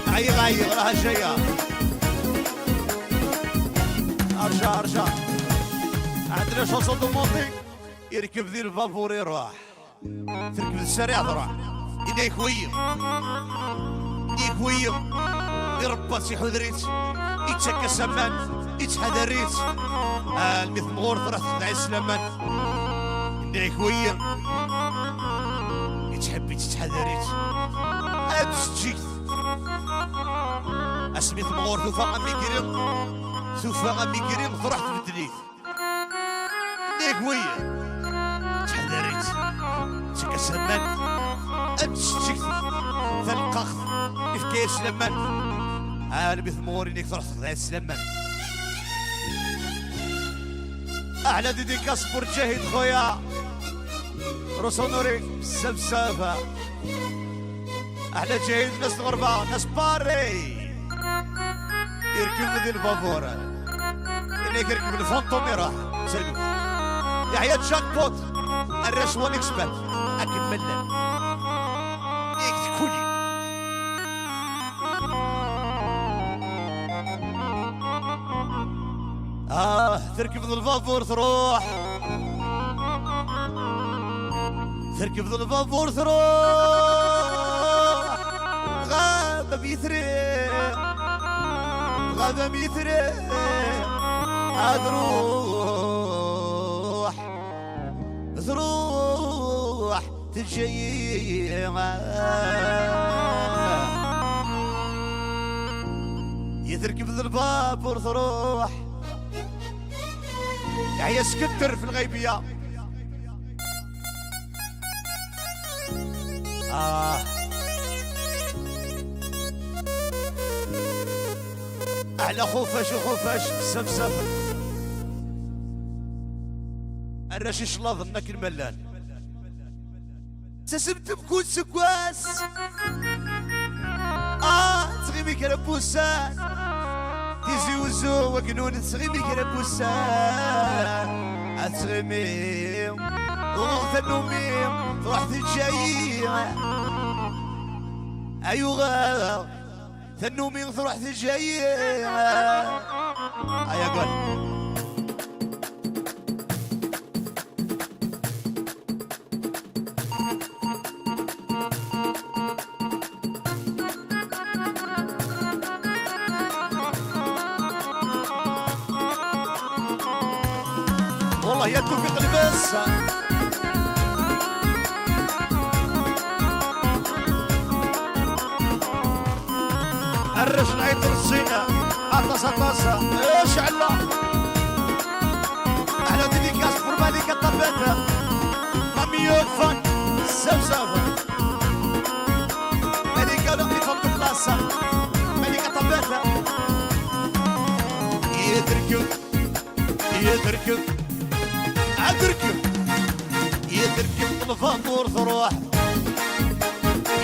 عيغ عيغ راها جايه ارجع ارجع عندنا chanson de montée يركب ذي الفافور يروح تركب السريع تروح إذا يكويم يكويم يربى سي حذريت يتشكى سمان يتحذريت المثل مغور تروح تدعي سلامان إذا يكويم تحبي تتحذريت أبس جيت أسميت مغور ثوفا غمي كريم ثوفا غمي كريم تروح تبدليت ليك ويا تحذريت تكسمان أبس جيت تلقخ إفكير سلمان أنا بيث مغوري نيك تروح تخدع سلمان أحلى ديديكاس جاهد خويا رسونوري بزاف أحلى جاهد ناس الغربة ناس باري يركب ذي الفافور إنك يركب الفانتوم راح سلو يحيى جاك بوت الرشوة اكسبات أكمل إيك كولي تركب الفافور تروح تركب الفافور تروح غابة بيثري غابة بيثري تروح تروح تجي يتركب الفافور تروح يحيى سكتر في الغيبية أحلى خوفاش وخوفاش بزاف الرشيش لا ظنك الملال تسمت بكون سكواس تغيبي كربوسان تيزي وزو وكنون تغيبي كربوسان تغيبي وغثنومي تروح تجاي أيوغا ثنومي تروح تجاي أيا قول والله يا توفيق البس الرش العيط الصينة عطاسة طاسة ايش علا احلى ديديكاس برماليكا طباتها ماميو فان سبسافة ملكة لقي فم بلاصة ملكة طباتها يتركب يتركب عتركب يتركب الفابور تروح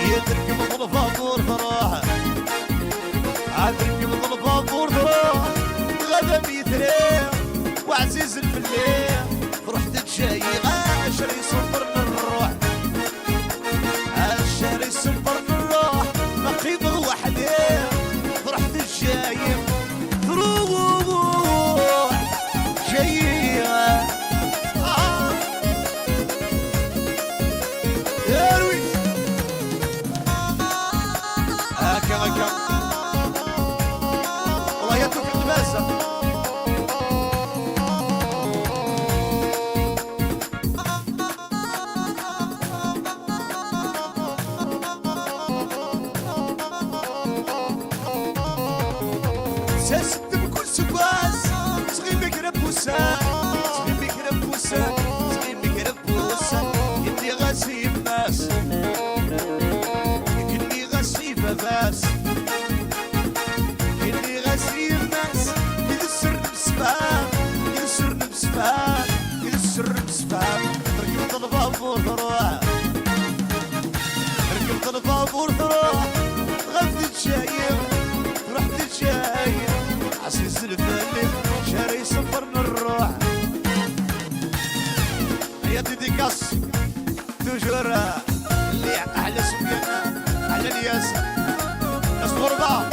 يتركب الفابور تروح عتركب الفابور تروح غدا بيثري وعزيز الفلي تروح تتشاي عشري صبر الروح عشري صبر الروح نقيب وحدي تروح تتشاي تروح جاي هكا هكا والله يا توفيق الباسة ساسد بكل سواس صغير بكربوسة صغير بكربوسة صغير بكربوسة يدي غاسي ماس كني غاسي فاس كني غاسي ماس يسر بسفا يسر بسفا يسر بسفا ركبت البابور تروح ركبت البابور تروح غفت شايب رحت شايب عزيز الفلي شاري صبر الروح يا ديديكاس توجور اللي احلى سفيان احلى الياس ناس الغربة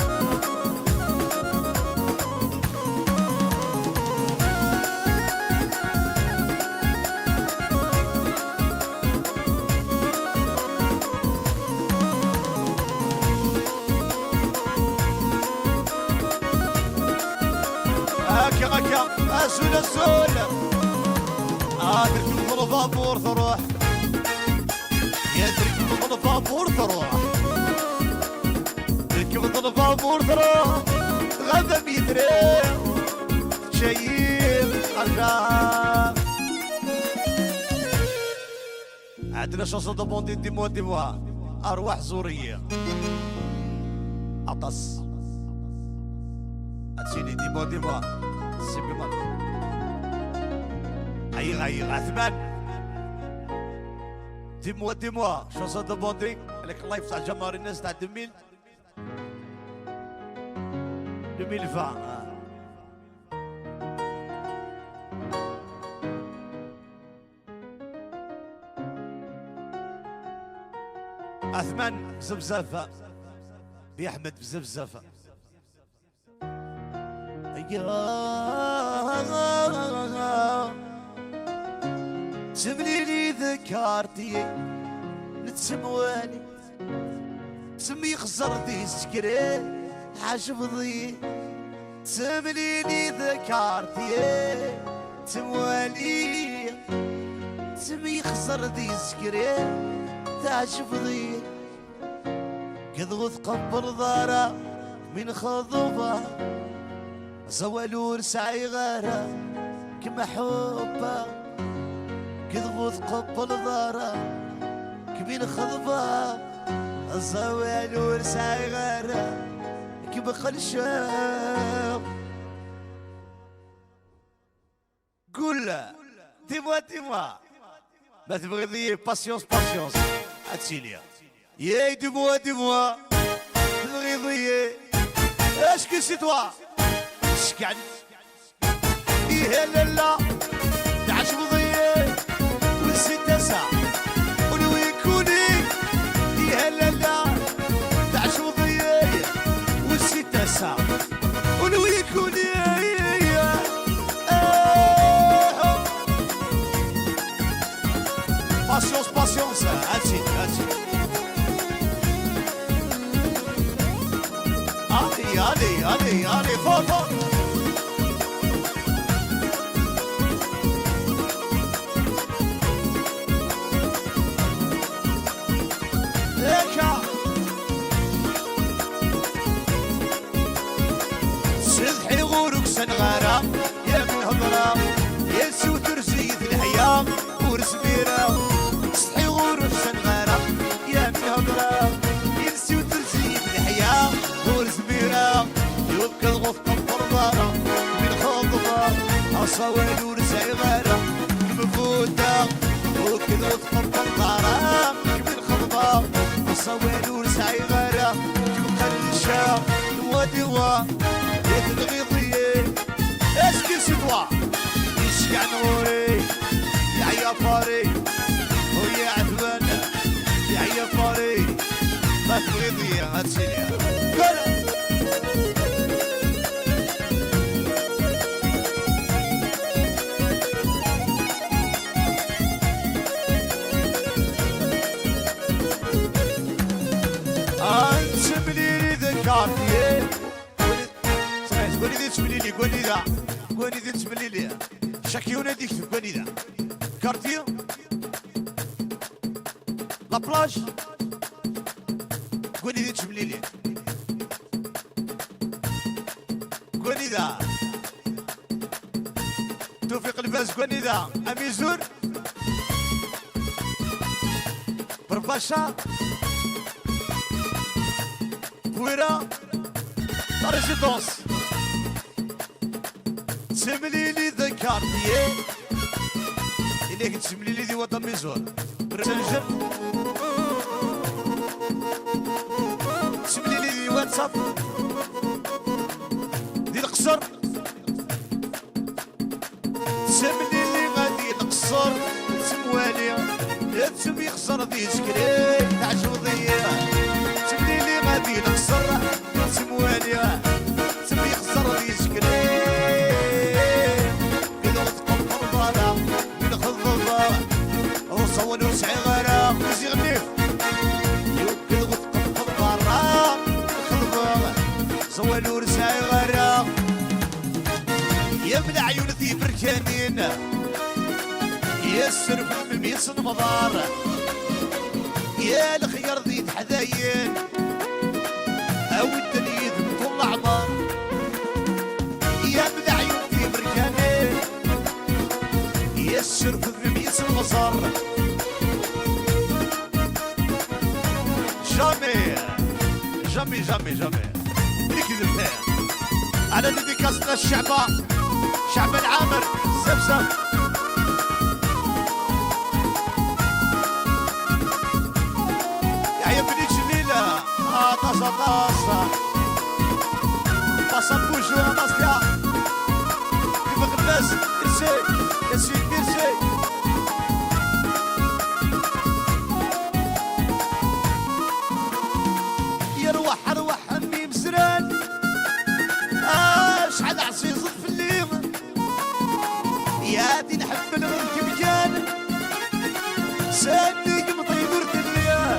هكا هكا ازول ازول تركب البابور تروح يا تركب ركبت الفابور تروح، ركبت الفابور تروح، غدا ميتري شايل أرجع. عندنا chanson demandée dis-moi dis-moi أرواح زورية عطس هادشي dis-moi dis-moi سي بيمال عيغ عيغ عثمان dis-moi dis-moi chanson demandée لك ال live تاع جمهور الناس تاع 2000 2020. عثمان بزبزافة بأحمد بزبزافة يا تملي لي ذكرتي نتسمواني سمي خزر دي سكري حاجب ضي تملي لي ذكرتي تموالي سمي خزر دي سكري تعجب ضي كذغ تقبل ضارة من خضوبة زوالور سعي غارة كما حبة كذغ تقبل ضارة كمين خضبة زوالور سعي غارة كما خلشة. قول dis-moi dis-moi ما تبغي لي patience patience هادشي ياي dis-moi dis-moi تبغي ضيي est-ce que c'est toi شكعن إيه لا لا تعجب ضيي والستة ساعة ونويكوني إيه لا لا تعجب ضيي والستة ساعة ونويكوني. patience patience هادشي هادشي allez allez allez allez فوق فوق. ليكا سدحي غورك سنغارة يا من هضرة يا سوتر زيد الحياة ورسميرة سدحي غورك سنغارة يا من هضرة يا سوتر زيد الحياة ورسميرة يبقى الغفة الضربارة من خضبة أصوال ورسعي غارة المفوتة وكذا غفة الضربارة من خضبة أصوال ورسعي غارة يبقى الشا ودوا يتغيضي اسكي سدوا يشكع نوري يا عيا فاري ويا عثمان يا عيا فاري ما تغيضي هادشي قول. انت ملي ذكرتي قولي ذي تملي لي قولي ذا قولي ذي تملي لي شاكيونا ديك قولي ذا quartier la plage قولي ذي تملي لي قولي ذا توفيق الباز قولي ذا اميزور برباشا بويرا la résidence تملي لي ذكرتي إليك تملي لي دي وطن ميزور تنجر تملي لي دي واتساب دي القصر تملي لي غادي القصر تموالي تمي خسر دي سكري تعجب ضيا تملي لي غادي القصر تموالي تمي خسر دي سكري وصول وسعي غرا وزي غنيف يوكل غثق برا خضبا صول ورسعي غرا يا من عيون ذي بركانين يا السرب من ميس المضار يا الخيار ذي حذاين او الدنيا طول العمر يا بالعيون في بركاني يا الشرف في ميس المزار jamais jamais jamais jamais اللي على dédicace الشعبة شعب العامر سبسب يا بنيت الليلة طاسة طاسة طاسة بوجو طاسة كيف الناس merci merci merci. يروح اروح همي مزران شحال عزيز في الليل يا دي نحب الغرب كان سادي قمطي درت الليل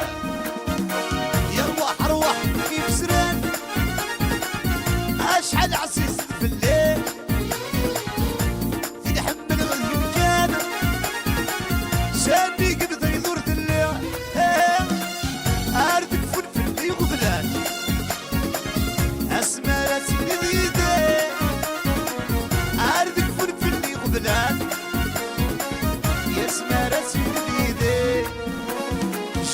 يروح اروح همي مزران شحال عزيز في الليل دي نحب الغرب كان سادي قمطي درت الليل أردك فل في الليل غفلان أسمرة سيدي أردك فل في الليل غفلان يا سمرة سيدي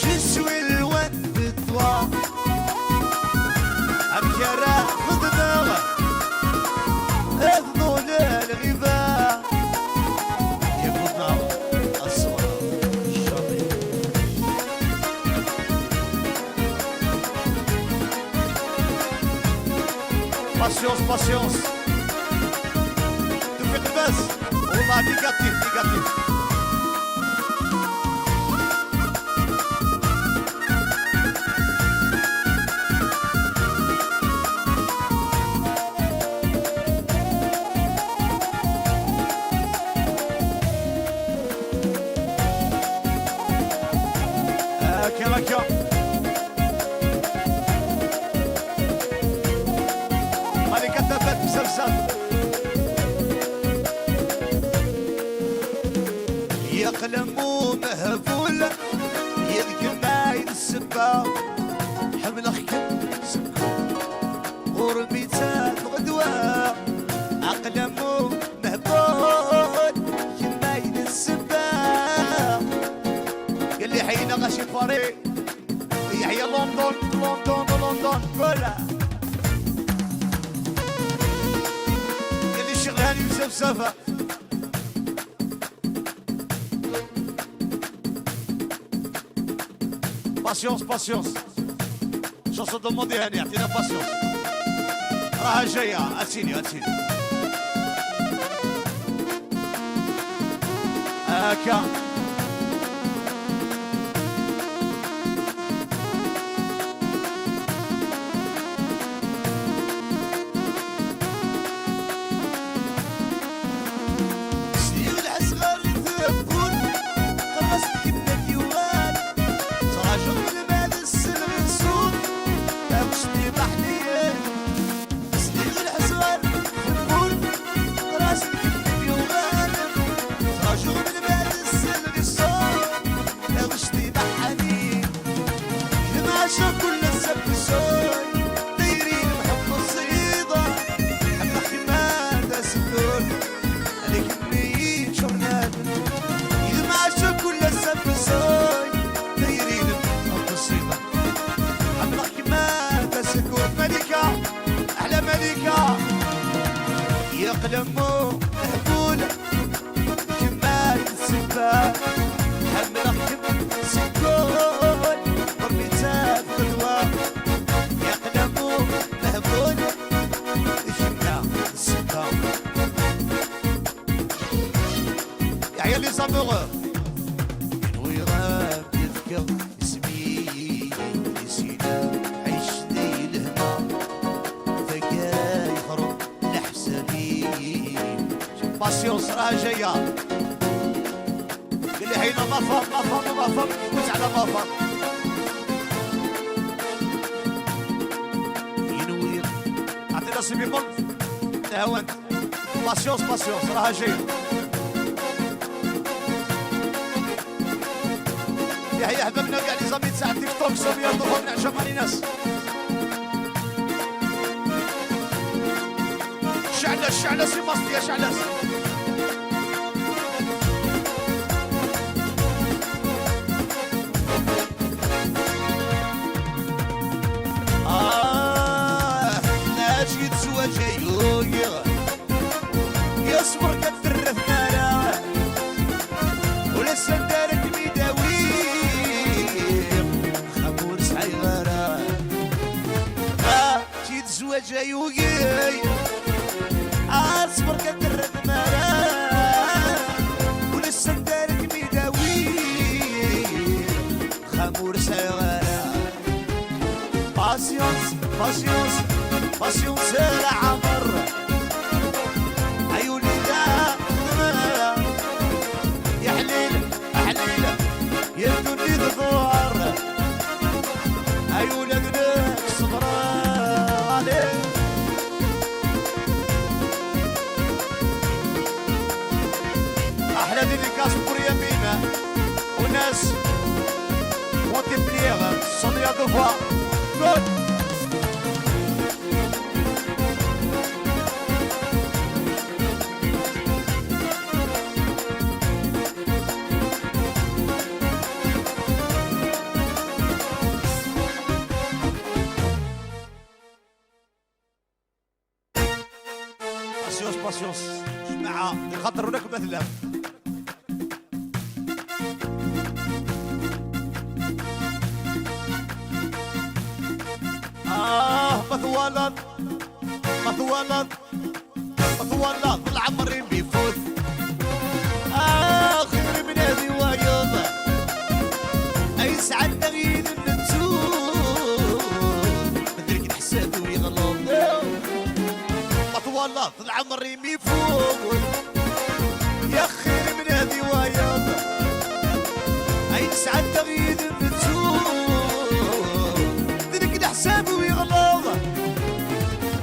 Je suis loin de toi. أبكر خدمة أفضل الغذاء يا خدمة الصورة jamais. Patience, patience. توفيق الباس والله négatif négatif. هكا هكا ملكة تبات بزبزب يا قلم مهبول يذكر مايد السبا حمل خكم سكو ورميتات غدوة أقلم مهبول يمايد السبا قال لي حينا غاشي باري يحيى لندن لندن لندن voilà. قال لي الشغل هاني بزاف patience patience chanson demandée هاني يعطينا patience راها جاية اتيني اتيني هكا. سليم العسغر ثبون قرصت كبدة ديوان تراجع من بعد السلم السود باش بحلية سليم العسغر ثبون قرصت كبدة ديوان تراجع من بعد السلم السود باش بحلية لما كل السب السود دايرين بحب الصيدة حب حماد سكون عليك منين شغلان يمعش كل السب السود دايرين بحب الصيدة حب حماد سكون ملكة أحلى ملكة يقلمو مهبول كمال السبا حمل سكون ورميتات غدوة يقلمو مهبول كمال السبا يا عيال les amoureux ويراب يذكر اسمي نسينا عيش ذي الهنا فقا يهرب لحسابي patience راه جاية قال لي حينا ما فهم ما فهم ما فهم قلت على ما فهم ينوي اعطينا si bémol هو انت patience patience راها جاية. يحيى حبابنا كاع les amis تاع تيك توك سوميا دوفا من عشا ماريناس. شعلة شعلة سي ماستيا شعلة. آه ناجي تزواج يا صبر كترث نارا ولا سندارك ميداوي خمور سعيغارا. جيت زواج يوغي اصبر كترث نارا ولا سندارك ميداوي خمور سعيغارا. patience patience patience العمر عيوني يا حليل حليل يا دني الظهر عيون ابنك صبر عليه. احلى dédicace pour يمينة وناس مونتيبليير صدريا دو فوا جود. patience patience جماعة خاطر هناك مثلا مثوالا مثوالا مثوالا العمر بيفوت خير من هذه ويض اي سعد تغيير النتوت مدرك الحساب ويغلط. مثوالا العمر بيفوت يا خير من هذه ويض اي سعد تغيير النتوت مدرك الحساب ويغلط.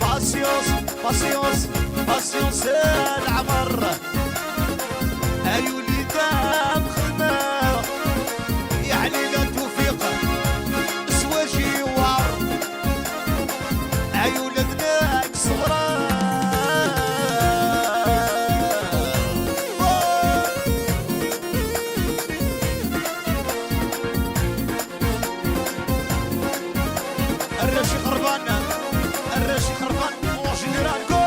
patience patience patience العمر ايولي دام خدمة يعني لا توفيق سواجي وعر ايولي ذناك صغرى. الراشي خربان الراشي خربان en général جول.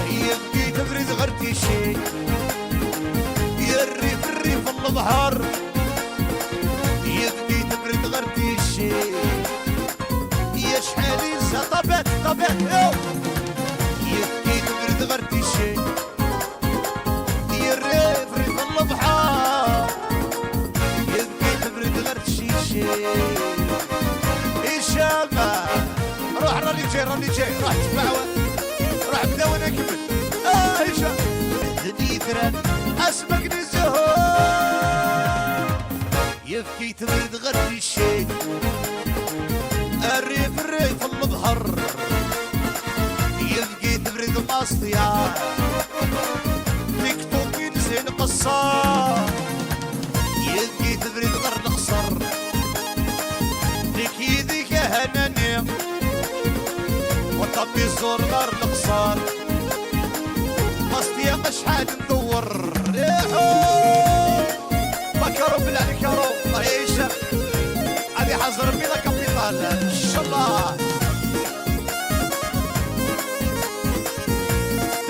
يبكي تبرد غرتي شي يا الريف الريف البحر يبكي تبرد غرتي شي يا شحال ينسى طبات طبات يبكي تبرد غرتي شي يا الريف ريف البحر يبكي تبرد غرتي شي هشام روح راني جاي راني جاي روح تبع روح بدا وانا نكمل. هشام ذني اسمك نزهور يبكي تبرد غرتي الشيء الريف الريف البحر يبكي تبرد ماستيا تيك توك نزين قصة يبكي تبرد غير القصر ديك يديك هناني وطبي الزور غير القصر ماستيا شحال ندور بكرو بالله عليك يا رو الله يعيشك هذه حزر بلا كابيتال ان شاء الله.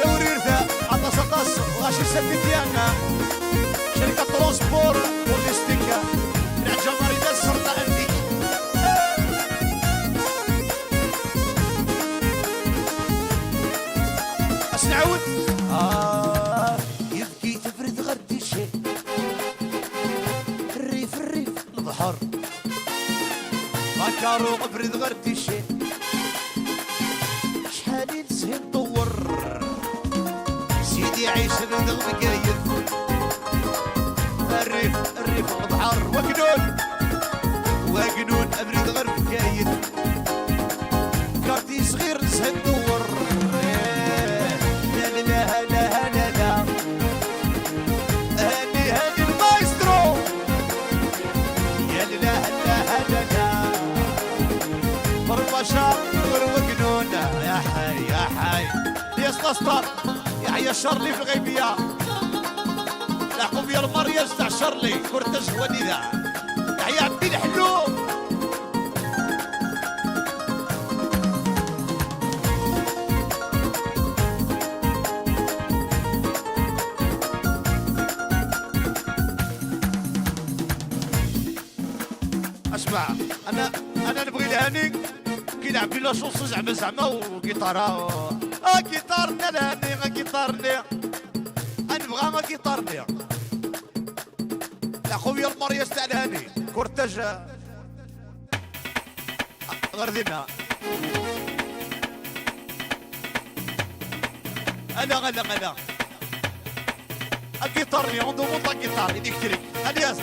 دوري رثاء عطاس عطاس غاشي سدي ديالنا شركة ترونسبور لوجيستيك من عجماري السرطة عندي. اش نعاود يبكي تبرد غردي شي الريف الريف البحر مكارو برد غردي شي شحال يعيش الرزق بقايد الريف الريف البحر وقنون وقنون ابريد غرب كايد كارتي صغير نسهل دور. لا لا لا لا لا هاني هاني المايسترو يا لا لا لا لا بربشة وقنون يا حي يا حي يا سطر يا حي شارلي في الغيبية لحقوا بيا ال mariage تاع شارلي cortège هو ذا يا عبي الحلو. اسمع انا نبغي الهاني كيلعب لي la chanson زعما زعما وكيتارا كيتارني الهاني كيتارني انا نبغى كيتارني يا خويا ال mariage تاع الهاني cortège غردينا. انا غلا غلا كيتارني on demande la guitare électrique الياس.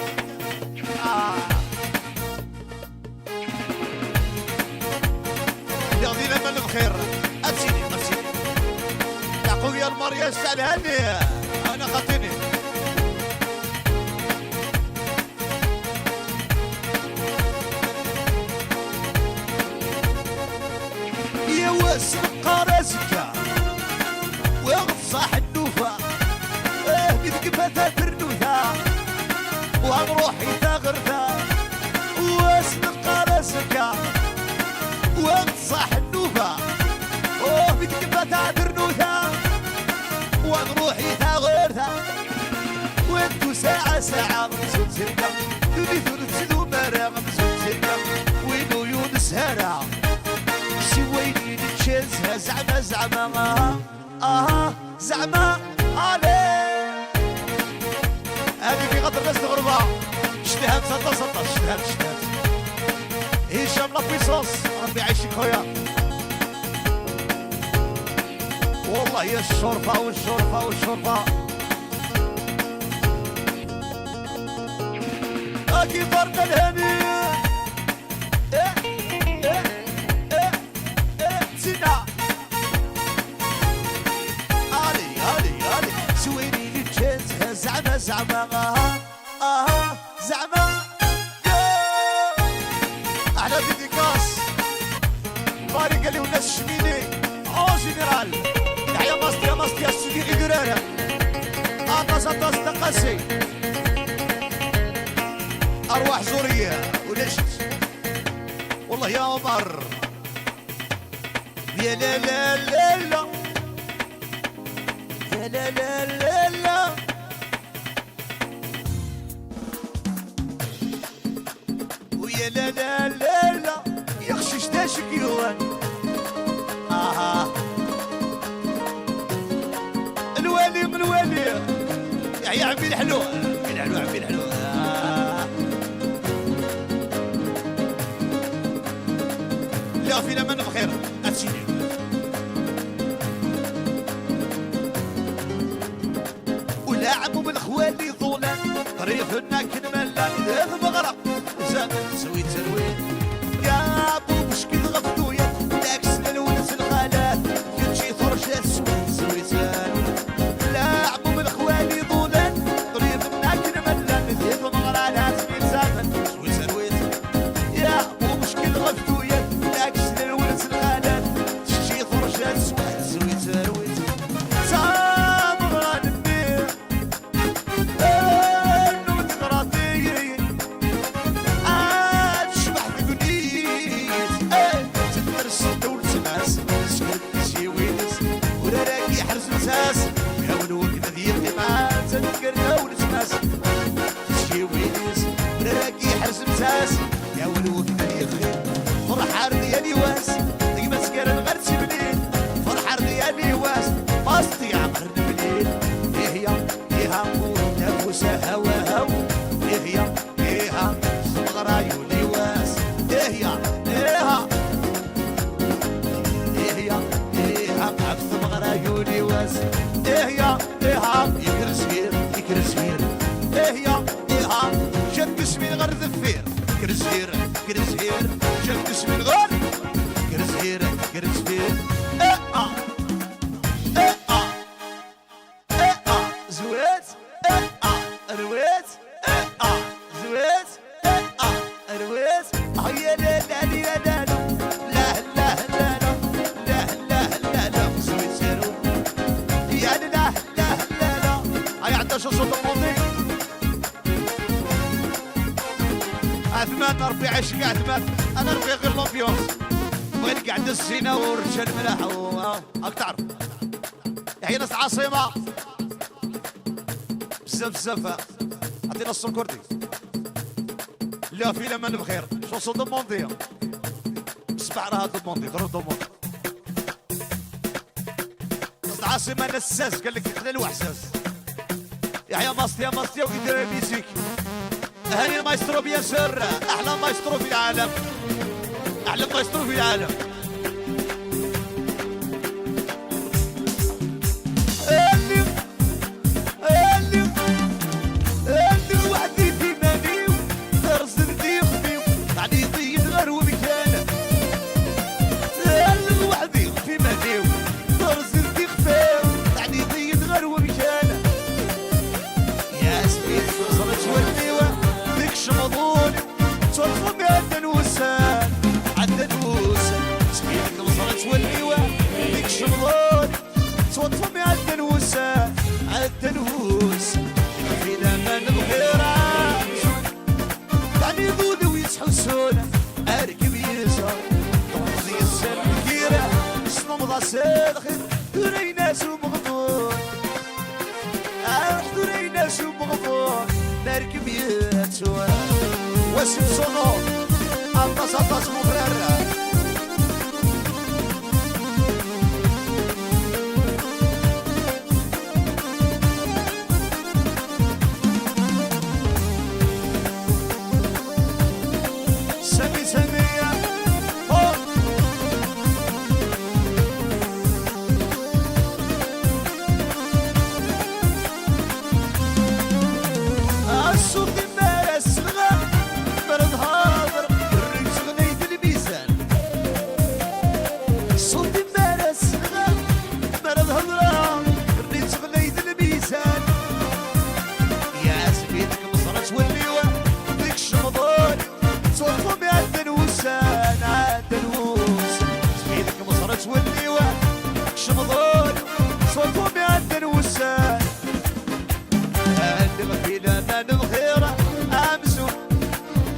يا غدينا من بخير اتسيني اتسيني يا خويا ال mariage تاع الهاني انا خاطيني. يا واس قرازكا وغصح النوفا بذك ترنوثا وغنروحي تغرثا واس قرازكا وغصح النوفا بذك ترنوثا وغنروحي تغرثا وانتو ساعة ساعة مزود سرقة دوني ثلث سدو مرا مزود سرقة وينو يونس هرا سويني نتشازها زعما زعما زعما علي. هذه في غدر الناس الغربة شتهات سطا سطا شتهات شتهات هشام la puissance ربي يعيشك خويا. والله يا الشرفة والشرفة والشرفة كيفرنا الهني سينا علي علي علي سويني للجنس زعما زعما زعما احلى dédicace بارك اللي والناس الشميني en général. يحيى ماستي يا ماستي يا سيدي إقرارة اطاس اطاس تقاسي ارواح زورية ولشت والله يا عمر يا لا لا لا لا يا لا لا لا لا ويا لا لا لا لا يخشش داشك يوان الوالي من الوالي يا عمي الحلو عمي الحلو عمي الحلو. لا في الامان بخير اتسيني ولا عمو من خوالي ظلام طريفنا كنملان ذهب مغرق زمن سويت سرويت يا ابو بشكل غفدويا داك الولد الخالات كنشي ثرشة سويت سويت لا عمو من خوالي ظلام طريفنا كنملان ذهب مغرق زمن سويت سرويت يا ابو بشكل غفدويا داك الولد الخالات تشي ثرشة سويت سويت سرويت سامران النير انو تغراطي اشبح ذقنيت تدرس دولة ناس سكرت سيوينس ولا راكي حرز مساس يا ولو كذا ما تذكر دولة ناس سيوينس ولا راكي حرز مساس يا ولو كذا فرح رضياني واس تقبل سكر غير تبنين فرح رضياني واس باستي عمر بليل إيه يا إيه ونفس هوا هو إيه يا إيه صغرايو واس إيه يا إيه إيه يا إيه عبد مغرايو واس إيه يا إيه غير ذفير كرزهير كرزهير جاب اسم الغار كرزهير كرزهير اه اه اه اه اه اه زوات اه اه روات اه اه زوات اه اه روات هيا لا لا لا لا لا لا لا لا لا لا لا زويت سيرو يا لا لا لا لا هيا عندها شو صوت الموندي عثمان ربي عايشك يا عثمان انا ربي غير l'ambiance بغيت قاعد الزينة والرجال ملاح راك تعرف يحيى ناس العاصمة بزاف بزاف عطينا الصون كوردي لا في الامان بخير chanson demandée الصباح راه demandée ضرب demandée ناس العاصمة ناس الساس قال لك خلال وحساس يحيى ماستيا ماستيا وكيدير musique هاني المايسترو bien sûr احلى مايسترو في العالم احلى مايسترو في العالم اللي اللي اللي وحدي في مانيو درس ندي خفيو يعني ضيق غير ومكان اللي وحدي في مانيو درس ندي خفيو يعني ضيق غير ومكان يا سبيت وصلت وليوه ديك شمضون توقفوا عندنا وسان عندنا وسان سبيتك وصلت وليوه ديك شمضون توقفوا عندنا وسان عندنا وسان في الامان بخير يعني ذولي ويتحسون اركب يسار تمضي السر كثيرة سنمضى الخير دري ناس ومغضون حضوري ناس ومغضون نركب يتوان واسم صونو اطاس اطاس mon frère سامي سامي أوه. الصوت مارس الغاب مرض هابر الرجل غنيت الميزان الصوت مارس الغاب مرض هضرة الرجل غنيت الميزان يا سبيتك مصرت والليوة ديك الشمضون توقفوا عند الوسان عند الوسان سبيتك مصرت والليوة شمضون توقفوا عند الوسان في الامان بخير امسو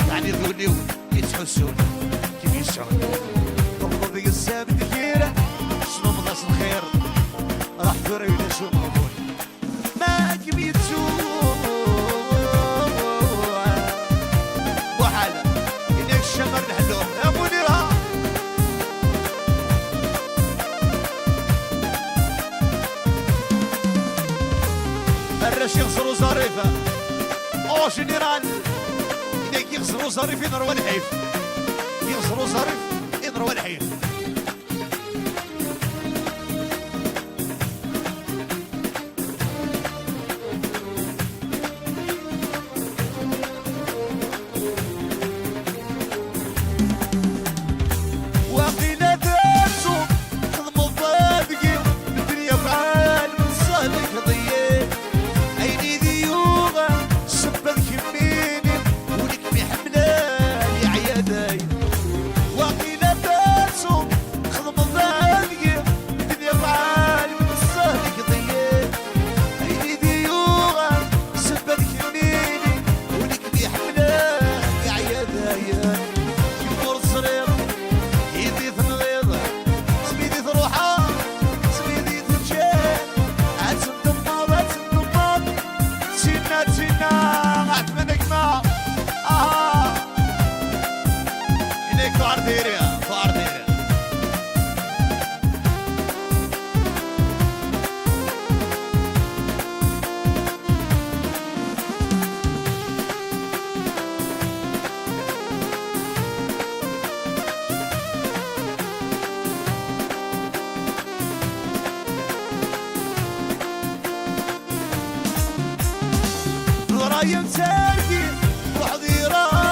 يعني ذوليو يتحسون كيف يسعون تفضل ذيك السابت كثيرة شنو مضاس الخير راح ثرينا شو مغبون ما كبيتو وحالة إنك الشمر نحلوه يا منيرة الرش يخسروا ظريفة او جنرال إذا يخسروا ظريف ينروى الحيف يخسروا ظريف ينروى الحيف وقيل دارسو خدموا ضادقي الدنيا فعال من سهلك ضيق عيني ذيوغة سبت كميني ولك محملان يا عياداي وقيل دارسو خدموا ضادقي الدنيا فعال من سهلك ضيق عيني ذيوغة سبت كميني ولك محملان يا عياداي يمر الصرير يدي تنغيض سميدي تروحا سميدي تنشال عتندمر عتندمر تسينا تسينا عتمنك ما اها إليك فار ديريا فار ديريا الراية مسارقي وحضي راية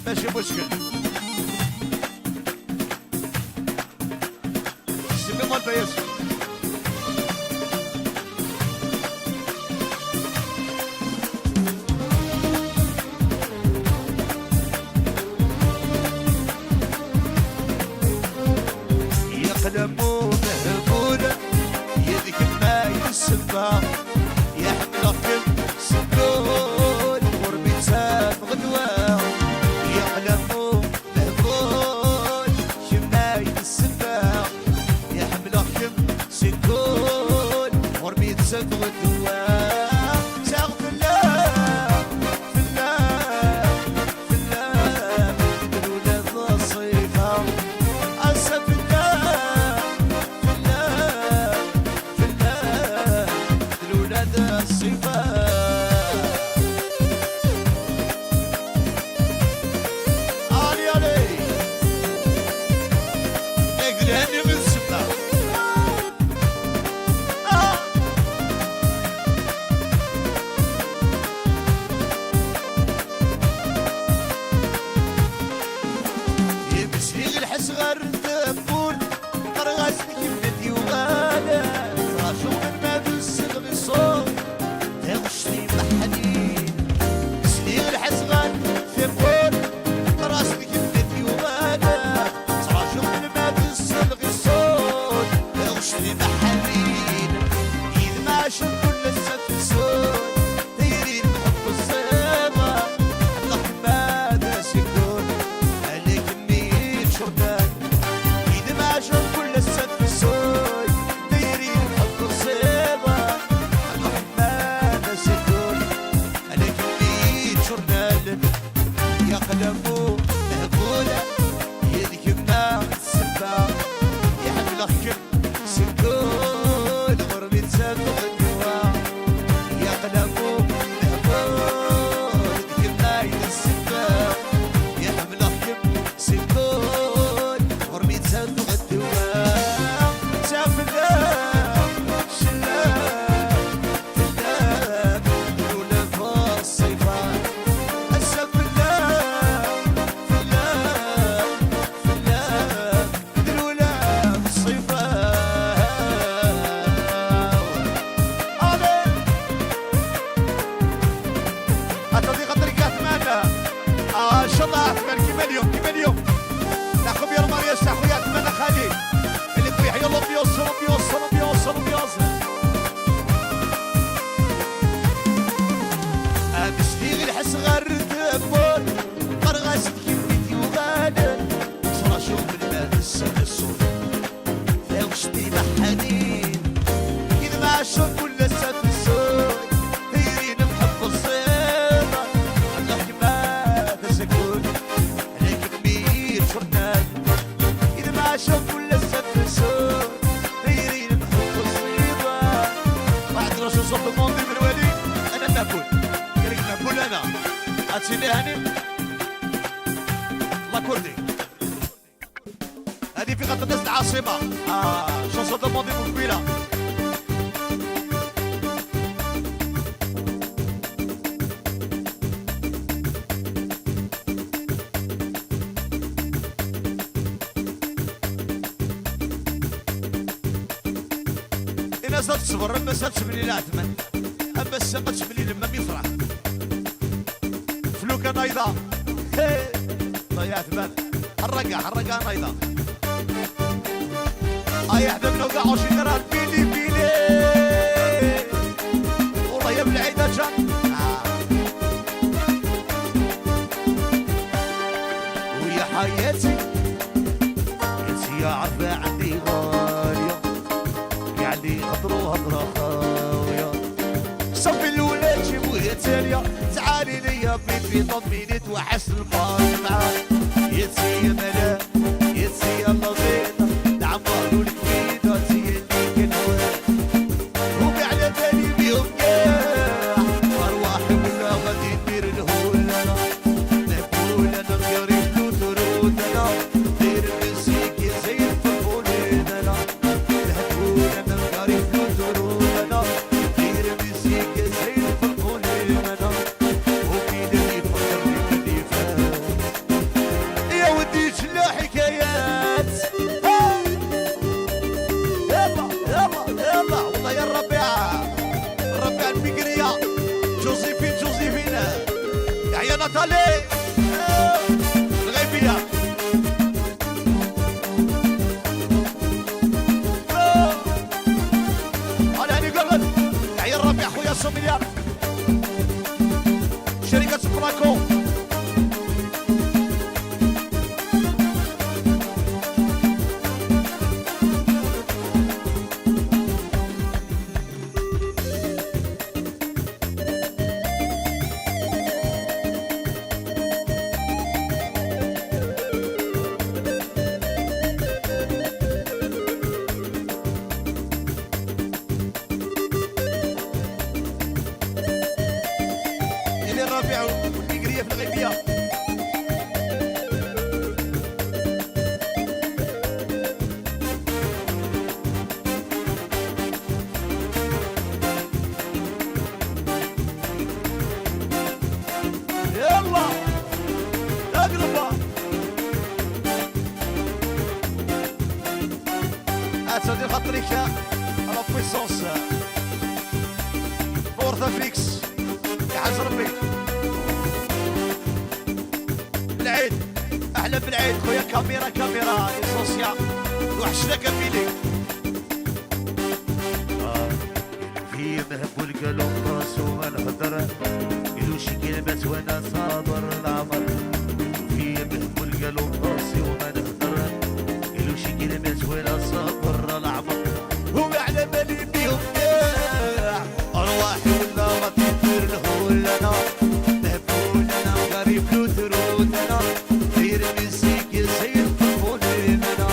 ماشي مشكل. سيبي مال بياس. يا قلمو مهبولة يدك ما يسمى يا حملك سكون غربي تساب غدوة. يا قلمو مهبول شما يسمى يا حملك سكون غربي تساب غدوة. ساغ في الله في الله في الله الولاد الصيفة أسف الله في الله في الله الولاد الصفة. علي علي اقلعني من السبتة. يمشي الحس غير تبور قرغاس كيف وغالا راشو من ما بالسغ الصوت تغشني بحنين. سليغ الحس غير تبور قرغاس كيف وغالا راشو من ما بالسغ الصوت تغشني بحنين. إذ ما شوف كل السف الصوت تيري بحب الصيبة حبلك ما تسكون عليك ميت شردان. إذا ما شوف كل السد السود دايرين بحب الصيبة حبلك ما تسكون عليك ميت شردان. يا قلمو مهبولة يدك ما تسبة يا حبلك سكون غربي تسبة غدوة. يا قلمو مهبول يدك ما يتسبة يا حملك سكون غربي تسبة غدوة. سافلا شلا فلا دولة في الصيفة السفلا فلا فلا دولة في الصيفة. علي أتضيق طريقة عثمان. ان شاء الله عثمان كيما اليوم كيما اليوم تاع خويا المارياج تاع خويا عثمان خالي اللي طيح. يلا بيوصل بيوصل بيوصل بيوصل. أمشي الحس غير تبور قرغاس كيف وغالا صرا شوف الماء السنة الصوت ثاوشتي بحنين. إذا ما شوف كل السد السود دايرين بحب الصيبة حبلك ما تسكون عليك ميت شردان. إذا ما شوف كل السد السود دايرين بحب الصيبة. واحد راه صوت الموندي بالوالي انا مهبول قال لك مهبول انا هادشي اللي هاني لاكوردي هذه في غطاس العاصمة. chanson demandée قبيلة. الناس تصبر اما تصبر لا عثمان اما الساقة تشبلي لما بيفرح فلوكة نايضة. ضيع عثمان حرقها حرقها نايضة. يا حبابنا وكاع عشرين درهم بيلي بيلي والله يا بالعيدة جان. ويا حياتي يا عارفة عندي غالية يعني هضروا هضرة خاوية صفي الولاد جيبوها تالية تعالي ليا بيبي طميني توحش الماضي معاك. يا تسي يا ملا يا تسي يا لطيطة العمار والكبيدة تسي اللي كنواه ومي على بالي بيهم كاع أرواحي ولا غادي ندير الهول أنا مهبول أنا نقري فلوت أنا دير المزيكا زي الفرفولين أنا مهبول أنا نقري فلوت أنا دير المزيكا زي الفرفولين أنا ومين اللي يفكرني باللي فات ناتالي الغيبية. انا هاني قرد تحية الربيع خويا سوميليار شركة براكو. الي الربيع والميغرية في الغيبية. يلا اقرب اتودي خاطريك la puissance نورث افريكس يا حاج ربي. بالعيد اهلا بالعيد خويا، كاميرا كاميرا ليسونسيا وحشنا كافيلي. في مهبول قالوا راس وما نهضر، قالوا شي كلمة وانا صابر العمر. في مهبول قالوا راسي وما نهضر، قالوا شي كلمة وانا صابر العمر. وعلى بالي بيهم كاع ارواحي ولا ما تدير الهول انا مهبول انا قريب لو ترود انا دير مزيك زي الطفولي انا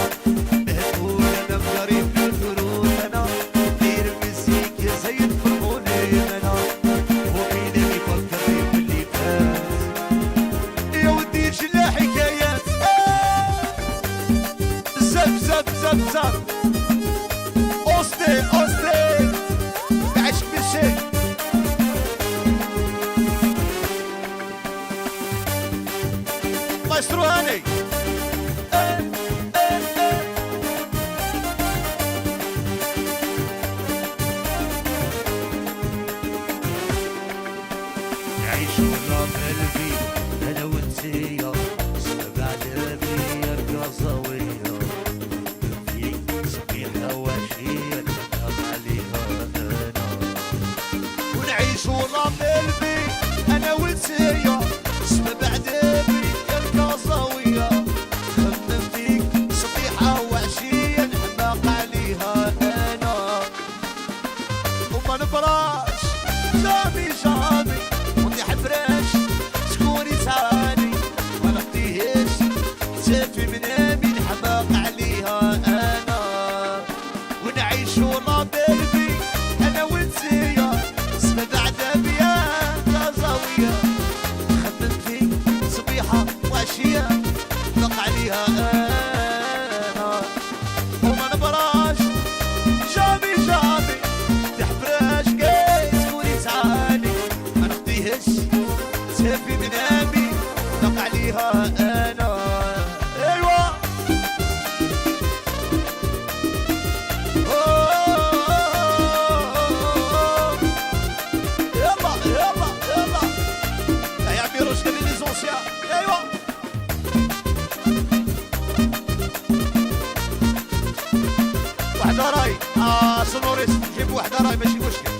مهبول انا قريب لو ترود انا دير مزيك زي الطفولي انا ومين اللي يفكرني باللي فات يا ودي جلا حكايات. بزاف بزاف بزاف بزاف اوستي اوستي عشق بالشيء. مايسترو هاني. نعيش ولا قلبي انا وانتيا، سبع لبيا القصاوية، في صبيحة وعشية نحب عليها انا. ونعيش ولا قلبي انا وانتيا، سبع لبيا القصاوية، خمم فيك صبيحة وعشية نحماق عليها انا. وما نبراش jamais jamais ونطيح فراش شكون يسعاني، ما نخطيهش حتى في منامي نحماق عليها انا. ونعيش la belle vie انا وانتيا، سبع عذابية كازاوية، خمم فيك صبيحة وعشية نحماق عليها انا. وما نبراش jamais jamais تحفراش كي تكوني تعاني، ما نخطيهش تافي منامي نق عليها انا. ايوا يلا يلا يلا يا عمي رشدي les anciens. ايوا وحده راي sonoriste جيب وحده راي ماشي مشكل.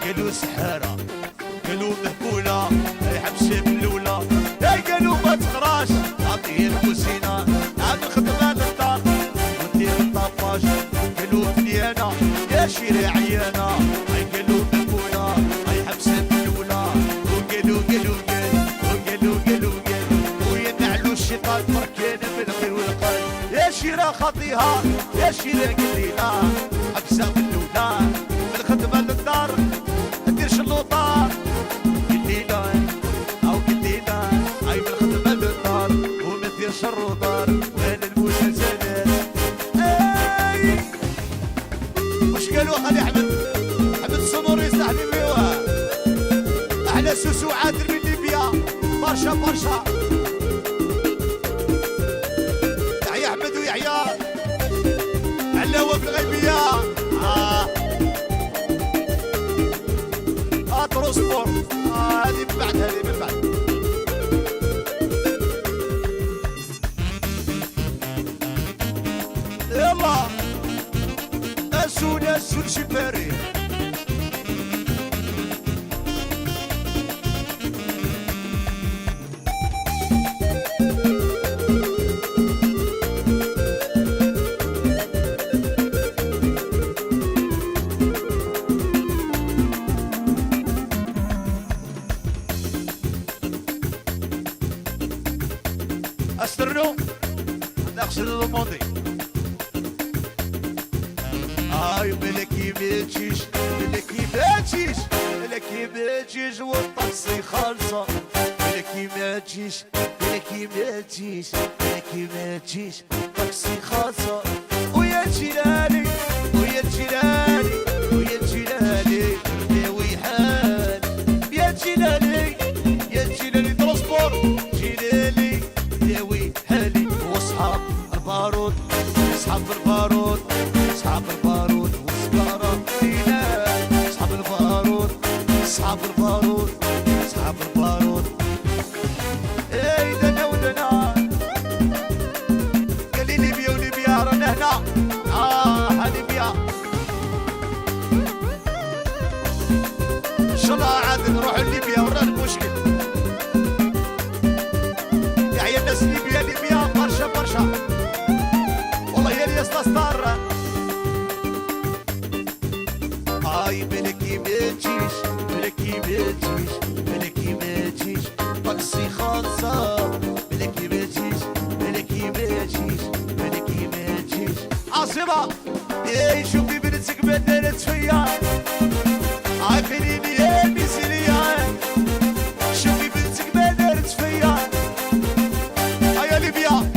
قالوا سحارة قالوا مهبولة حبسي بالأولى، قالوا ما تخراش عطيه الكوزينة عاد الخدمة للدار ودير الطاباج، قالوا فنيانة يا شيري عيانة، قالوا مهبولة حبسي بالأولى، وقالوا قالوا قالوا وقالوا قالوا قالوا وينعلوا الشيطان بركان بالخير والقال، يا شيرة خاطيها يا شيرة قليلة حبسة بالأولى من الخدمة للدار دير شلوطة قليلة أو قليلة أي من الخدمة للدار وما دير شروطار وين المسلسلات. أي واش قالوا خالي أحمد أحمد sonoriste حبيبي أحلى سوسو عادل من ليبيا برشا برشا. يحيى أحمد ويحيى علاوة في الغيبية. والجباري. استرنو نغسل الماضي. اي ملكي ما تجيش، ملكي ما تجيش، ملكي ما تجيش والطاكسي خالصة. ملكي ما تجيش، ملكي ما تجيش، ملكي ما تجيش طاكسي خالصة. ويا جيلاني ويا جيلاني ويا جيلاني داوي حال. يا جيلاني يا جيلاني transport جيلاني داوي حالي. واصحاب البارود، اصحاب البارود، اصحاب البارود والسكارة فينا. اصحاب البارود، اصحاب البارود، اصحاب البارود. اي دنا ودنا قال لي ليبيا وليبيا رانا هنا. ليبيا ان شاء الله عاد نروحوا لليبيا ورانا المشكل. يا الناس ليبيا ليبيا برشا برشا والله يا الياس ستار. اي ملكي ما تجيش، ملكي ما تجيش، ملكي ما تجيش طاكسي خالصة. ملكي ما تجيش، ملكي ما تجيش، ملكي ما تجيش عاصمة. اي شوفي بنتك ما دارت فيا، عافيني يا الميزيرية. شوفي بنتك ما دارت فيا. يا ليبيا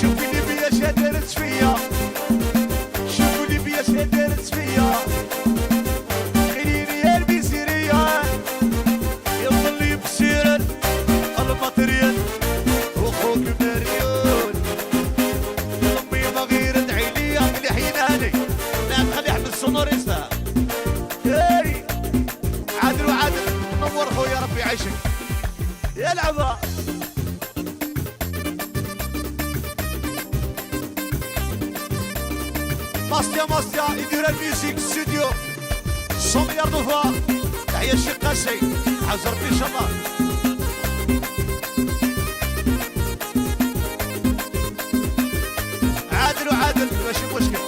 شوفي ليبيا شا دارت فيا، شوفوا ليبيا شا دارت فيا. خليني يا الميزيرية يظل بسيرة ال matériel وخوك مريون. امي ما غير ادعي ليا اللي حينا هاني لا تخلي احمد ال sonoriste. اي عادل وعادل نور خويا ربي يعيشك. يلعبها ماستيا ماستيا يدير ال musique studio 100 مليار de fois. تحية الشيخ قاسي عز ربي ان شاء الله. عادل وعادل ماشي مشكل.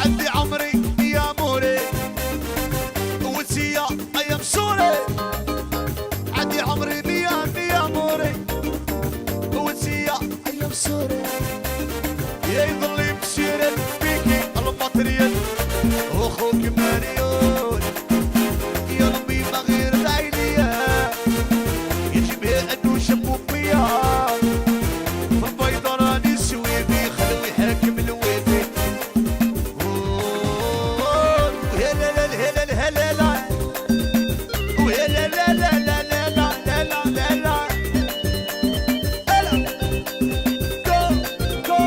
عندي عمري يا موري وانتيا يا مسوري. عندي عمري يا يا موري وانتيا يا مسوري. يا يظل بسيرة بيكي ال matériel وخوك ماريون. يا ربي ما غير دعي ليا يجيبها انو شبو بيا. في البيضة راني سويبي خلوي حاكم الويبي. وهلا لا هلا هلا لا وهلا لا لا لا لا لا لا لا لا لا جو جو.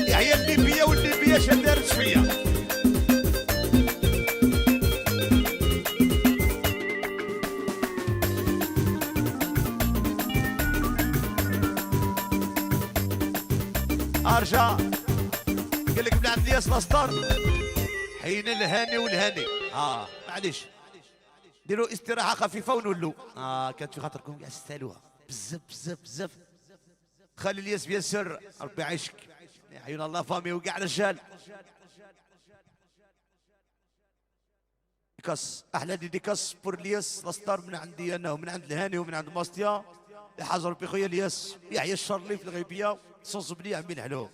يا عيال ليبيا والليبيا شا دارت فيا. ارجع قال لك بن عبد الياس لاستار حين الهاني والهاني. معليش ديروا استراحة خفيفة ونولوا. كانت في خاطركم كاع تستاهلوها بزاف بزاف بزاف. خلي الياس bien sûr ربي يعيشك عيون الله famille وكاع الرجال. dédicace احلى dédicace pour الياس لاستار من عندي انا ومن عند الهاني ومن عند ماستيا. يا ربي خويا الياس يحيى الشرلي في الغيبية sans oublier عمي الحلو.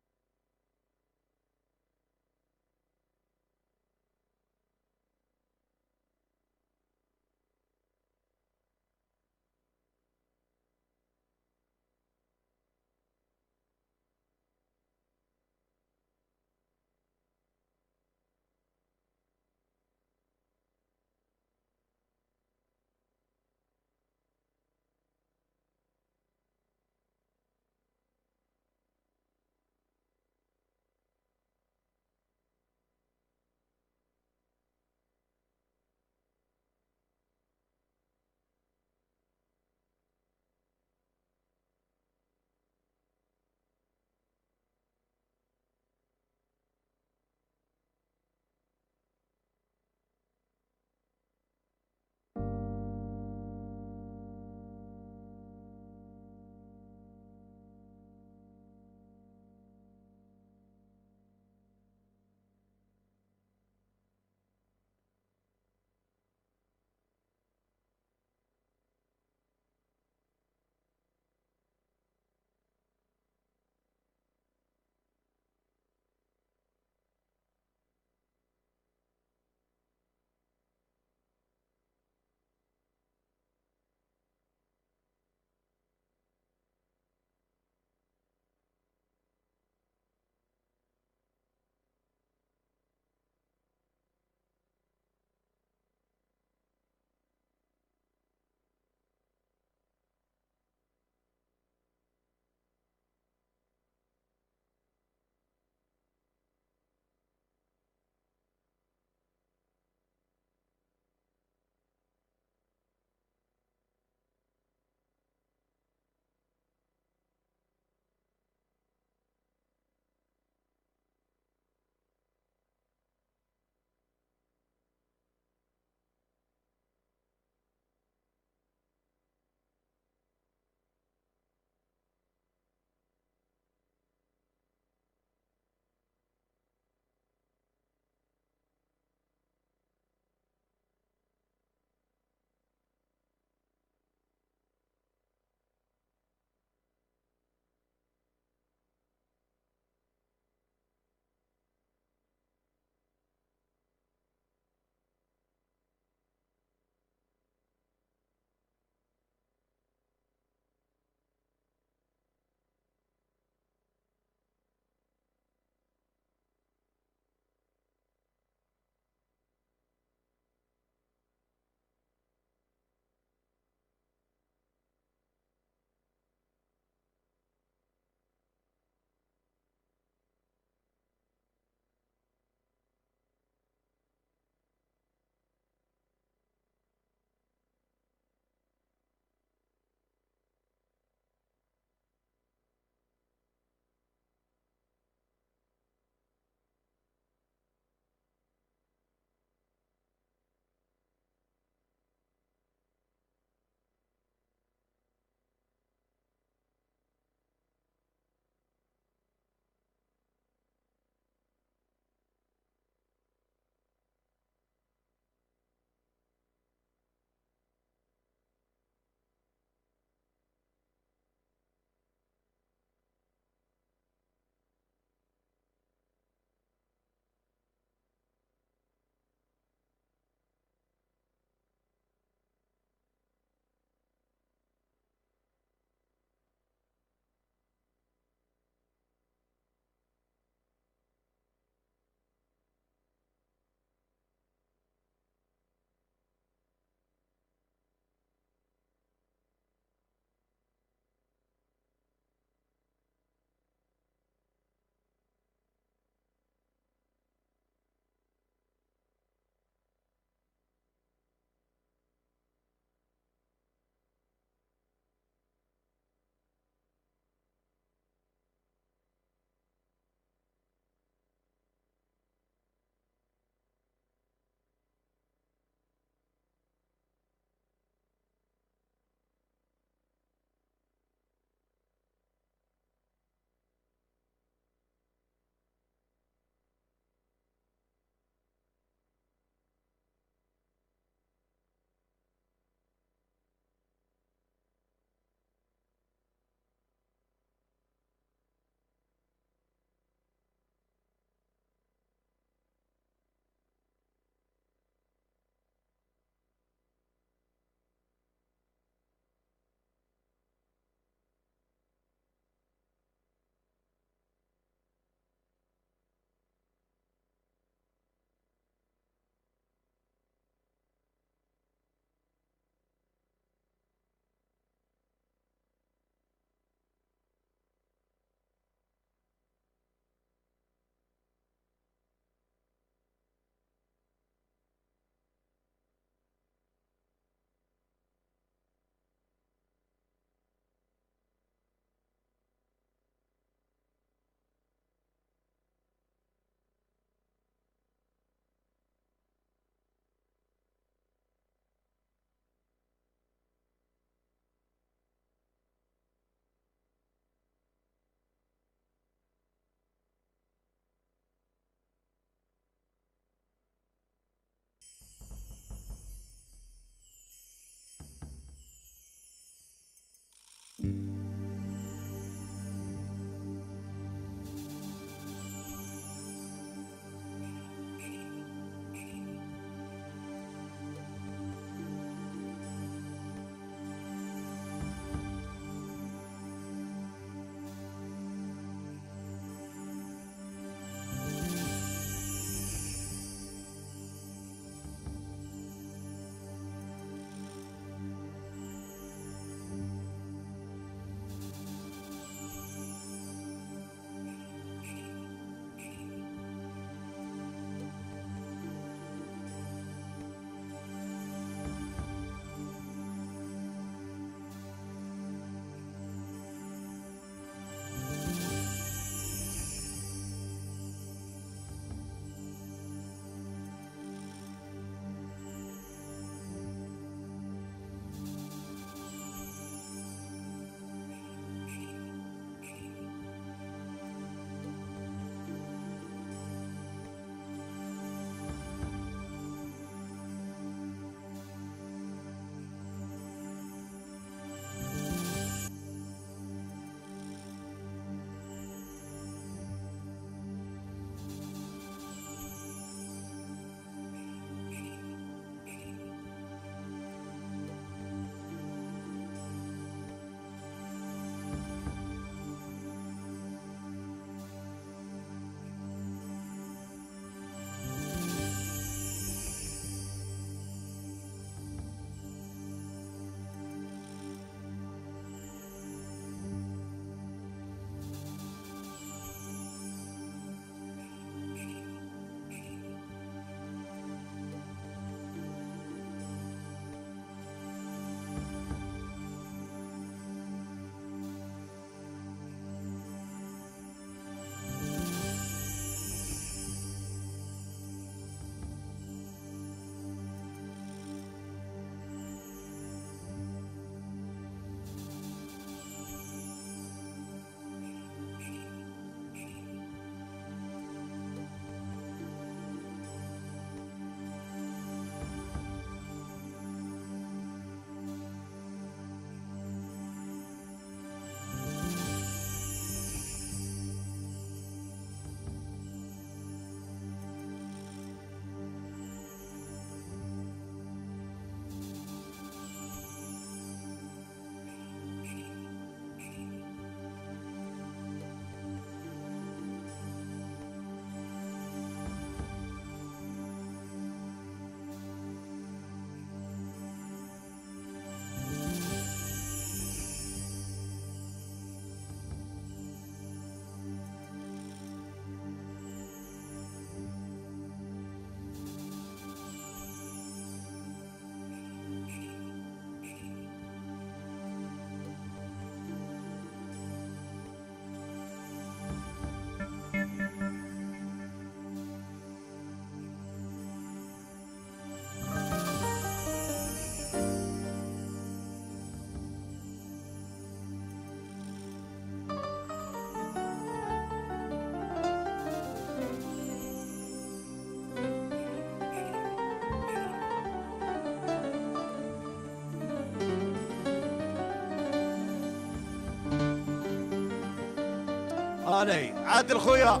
علي عادل خويا،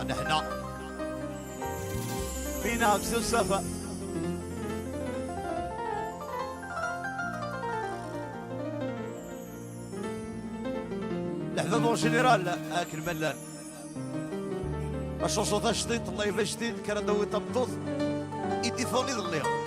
نحن بينا بسوف صفا. الحباب en général اكل ملان la chanson تاع جديد، الله يبارك، جديد كان دوي تمطوط يديفوني ظليها.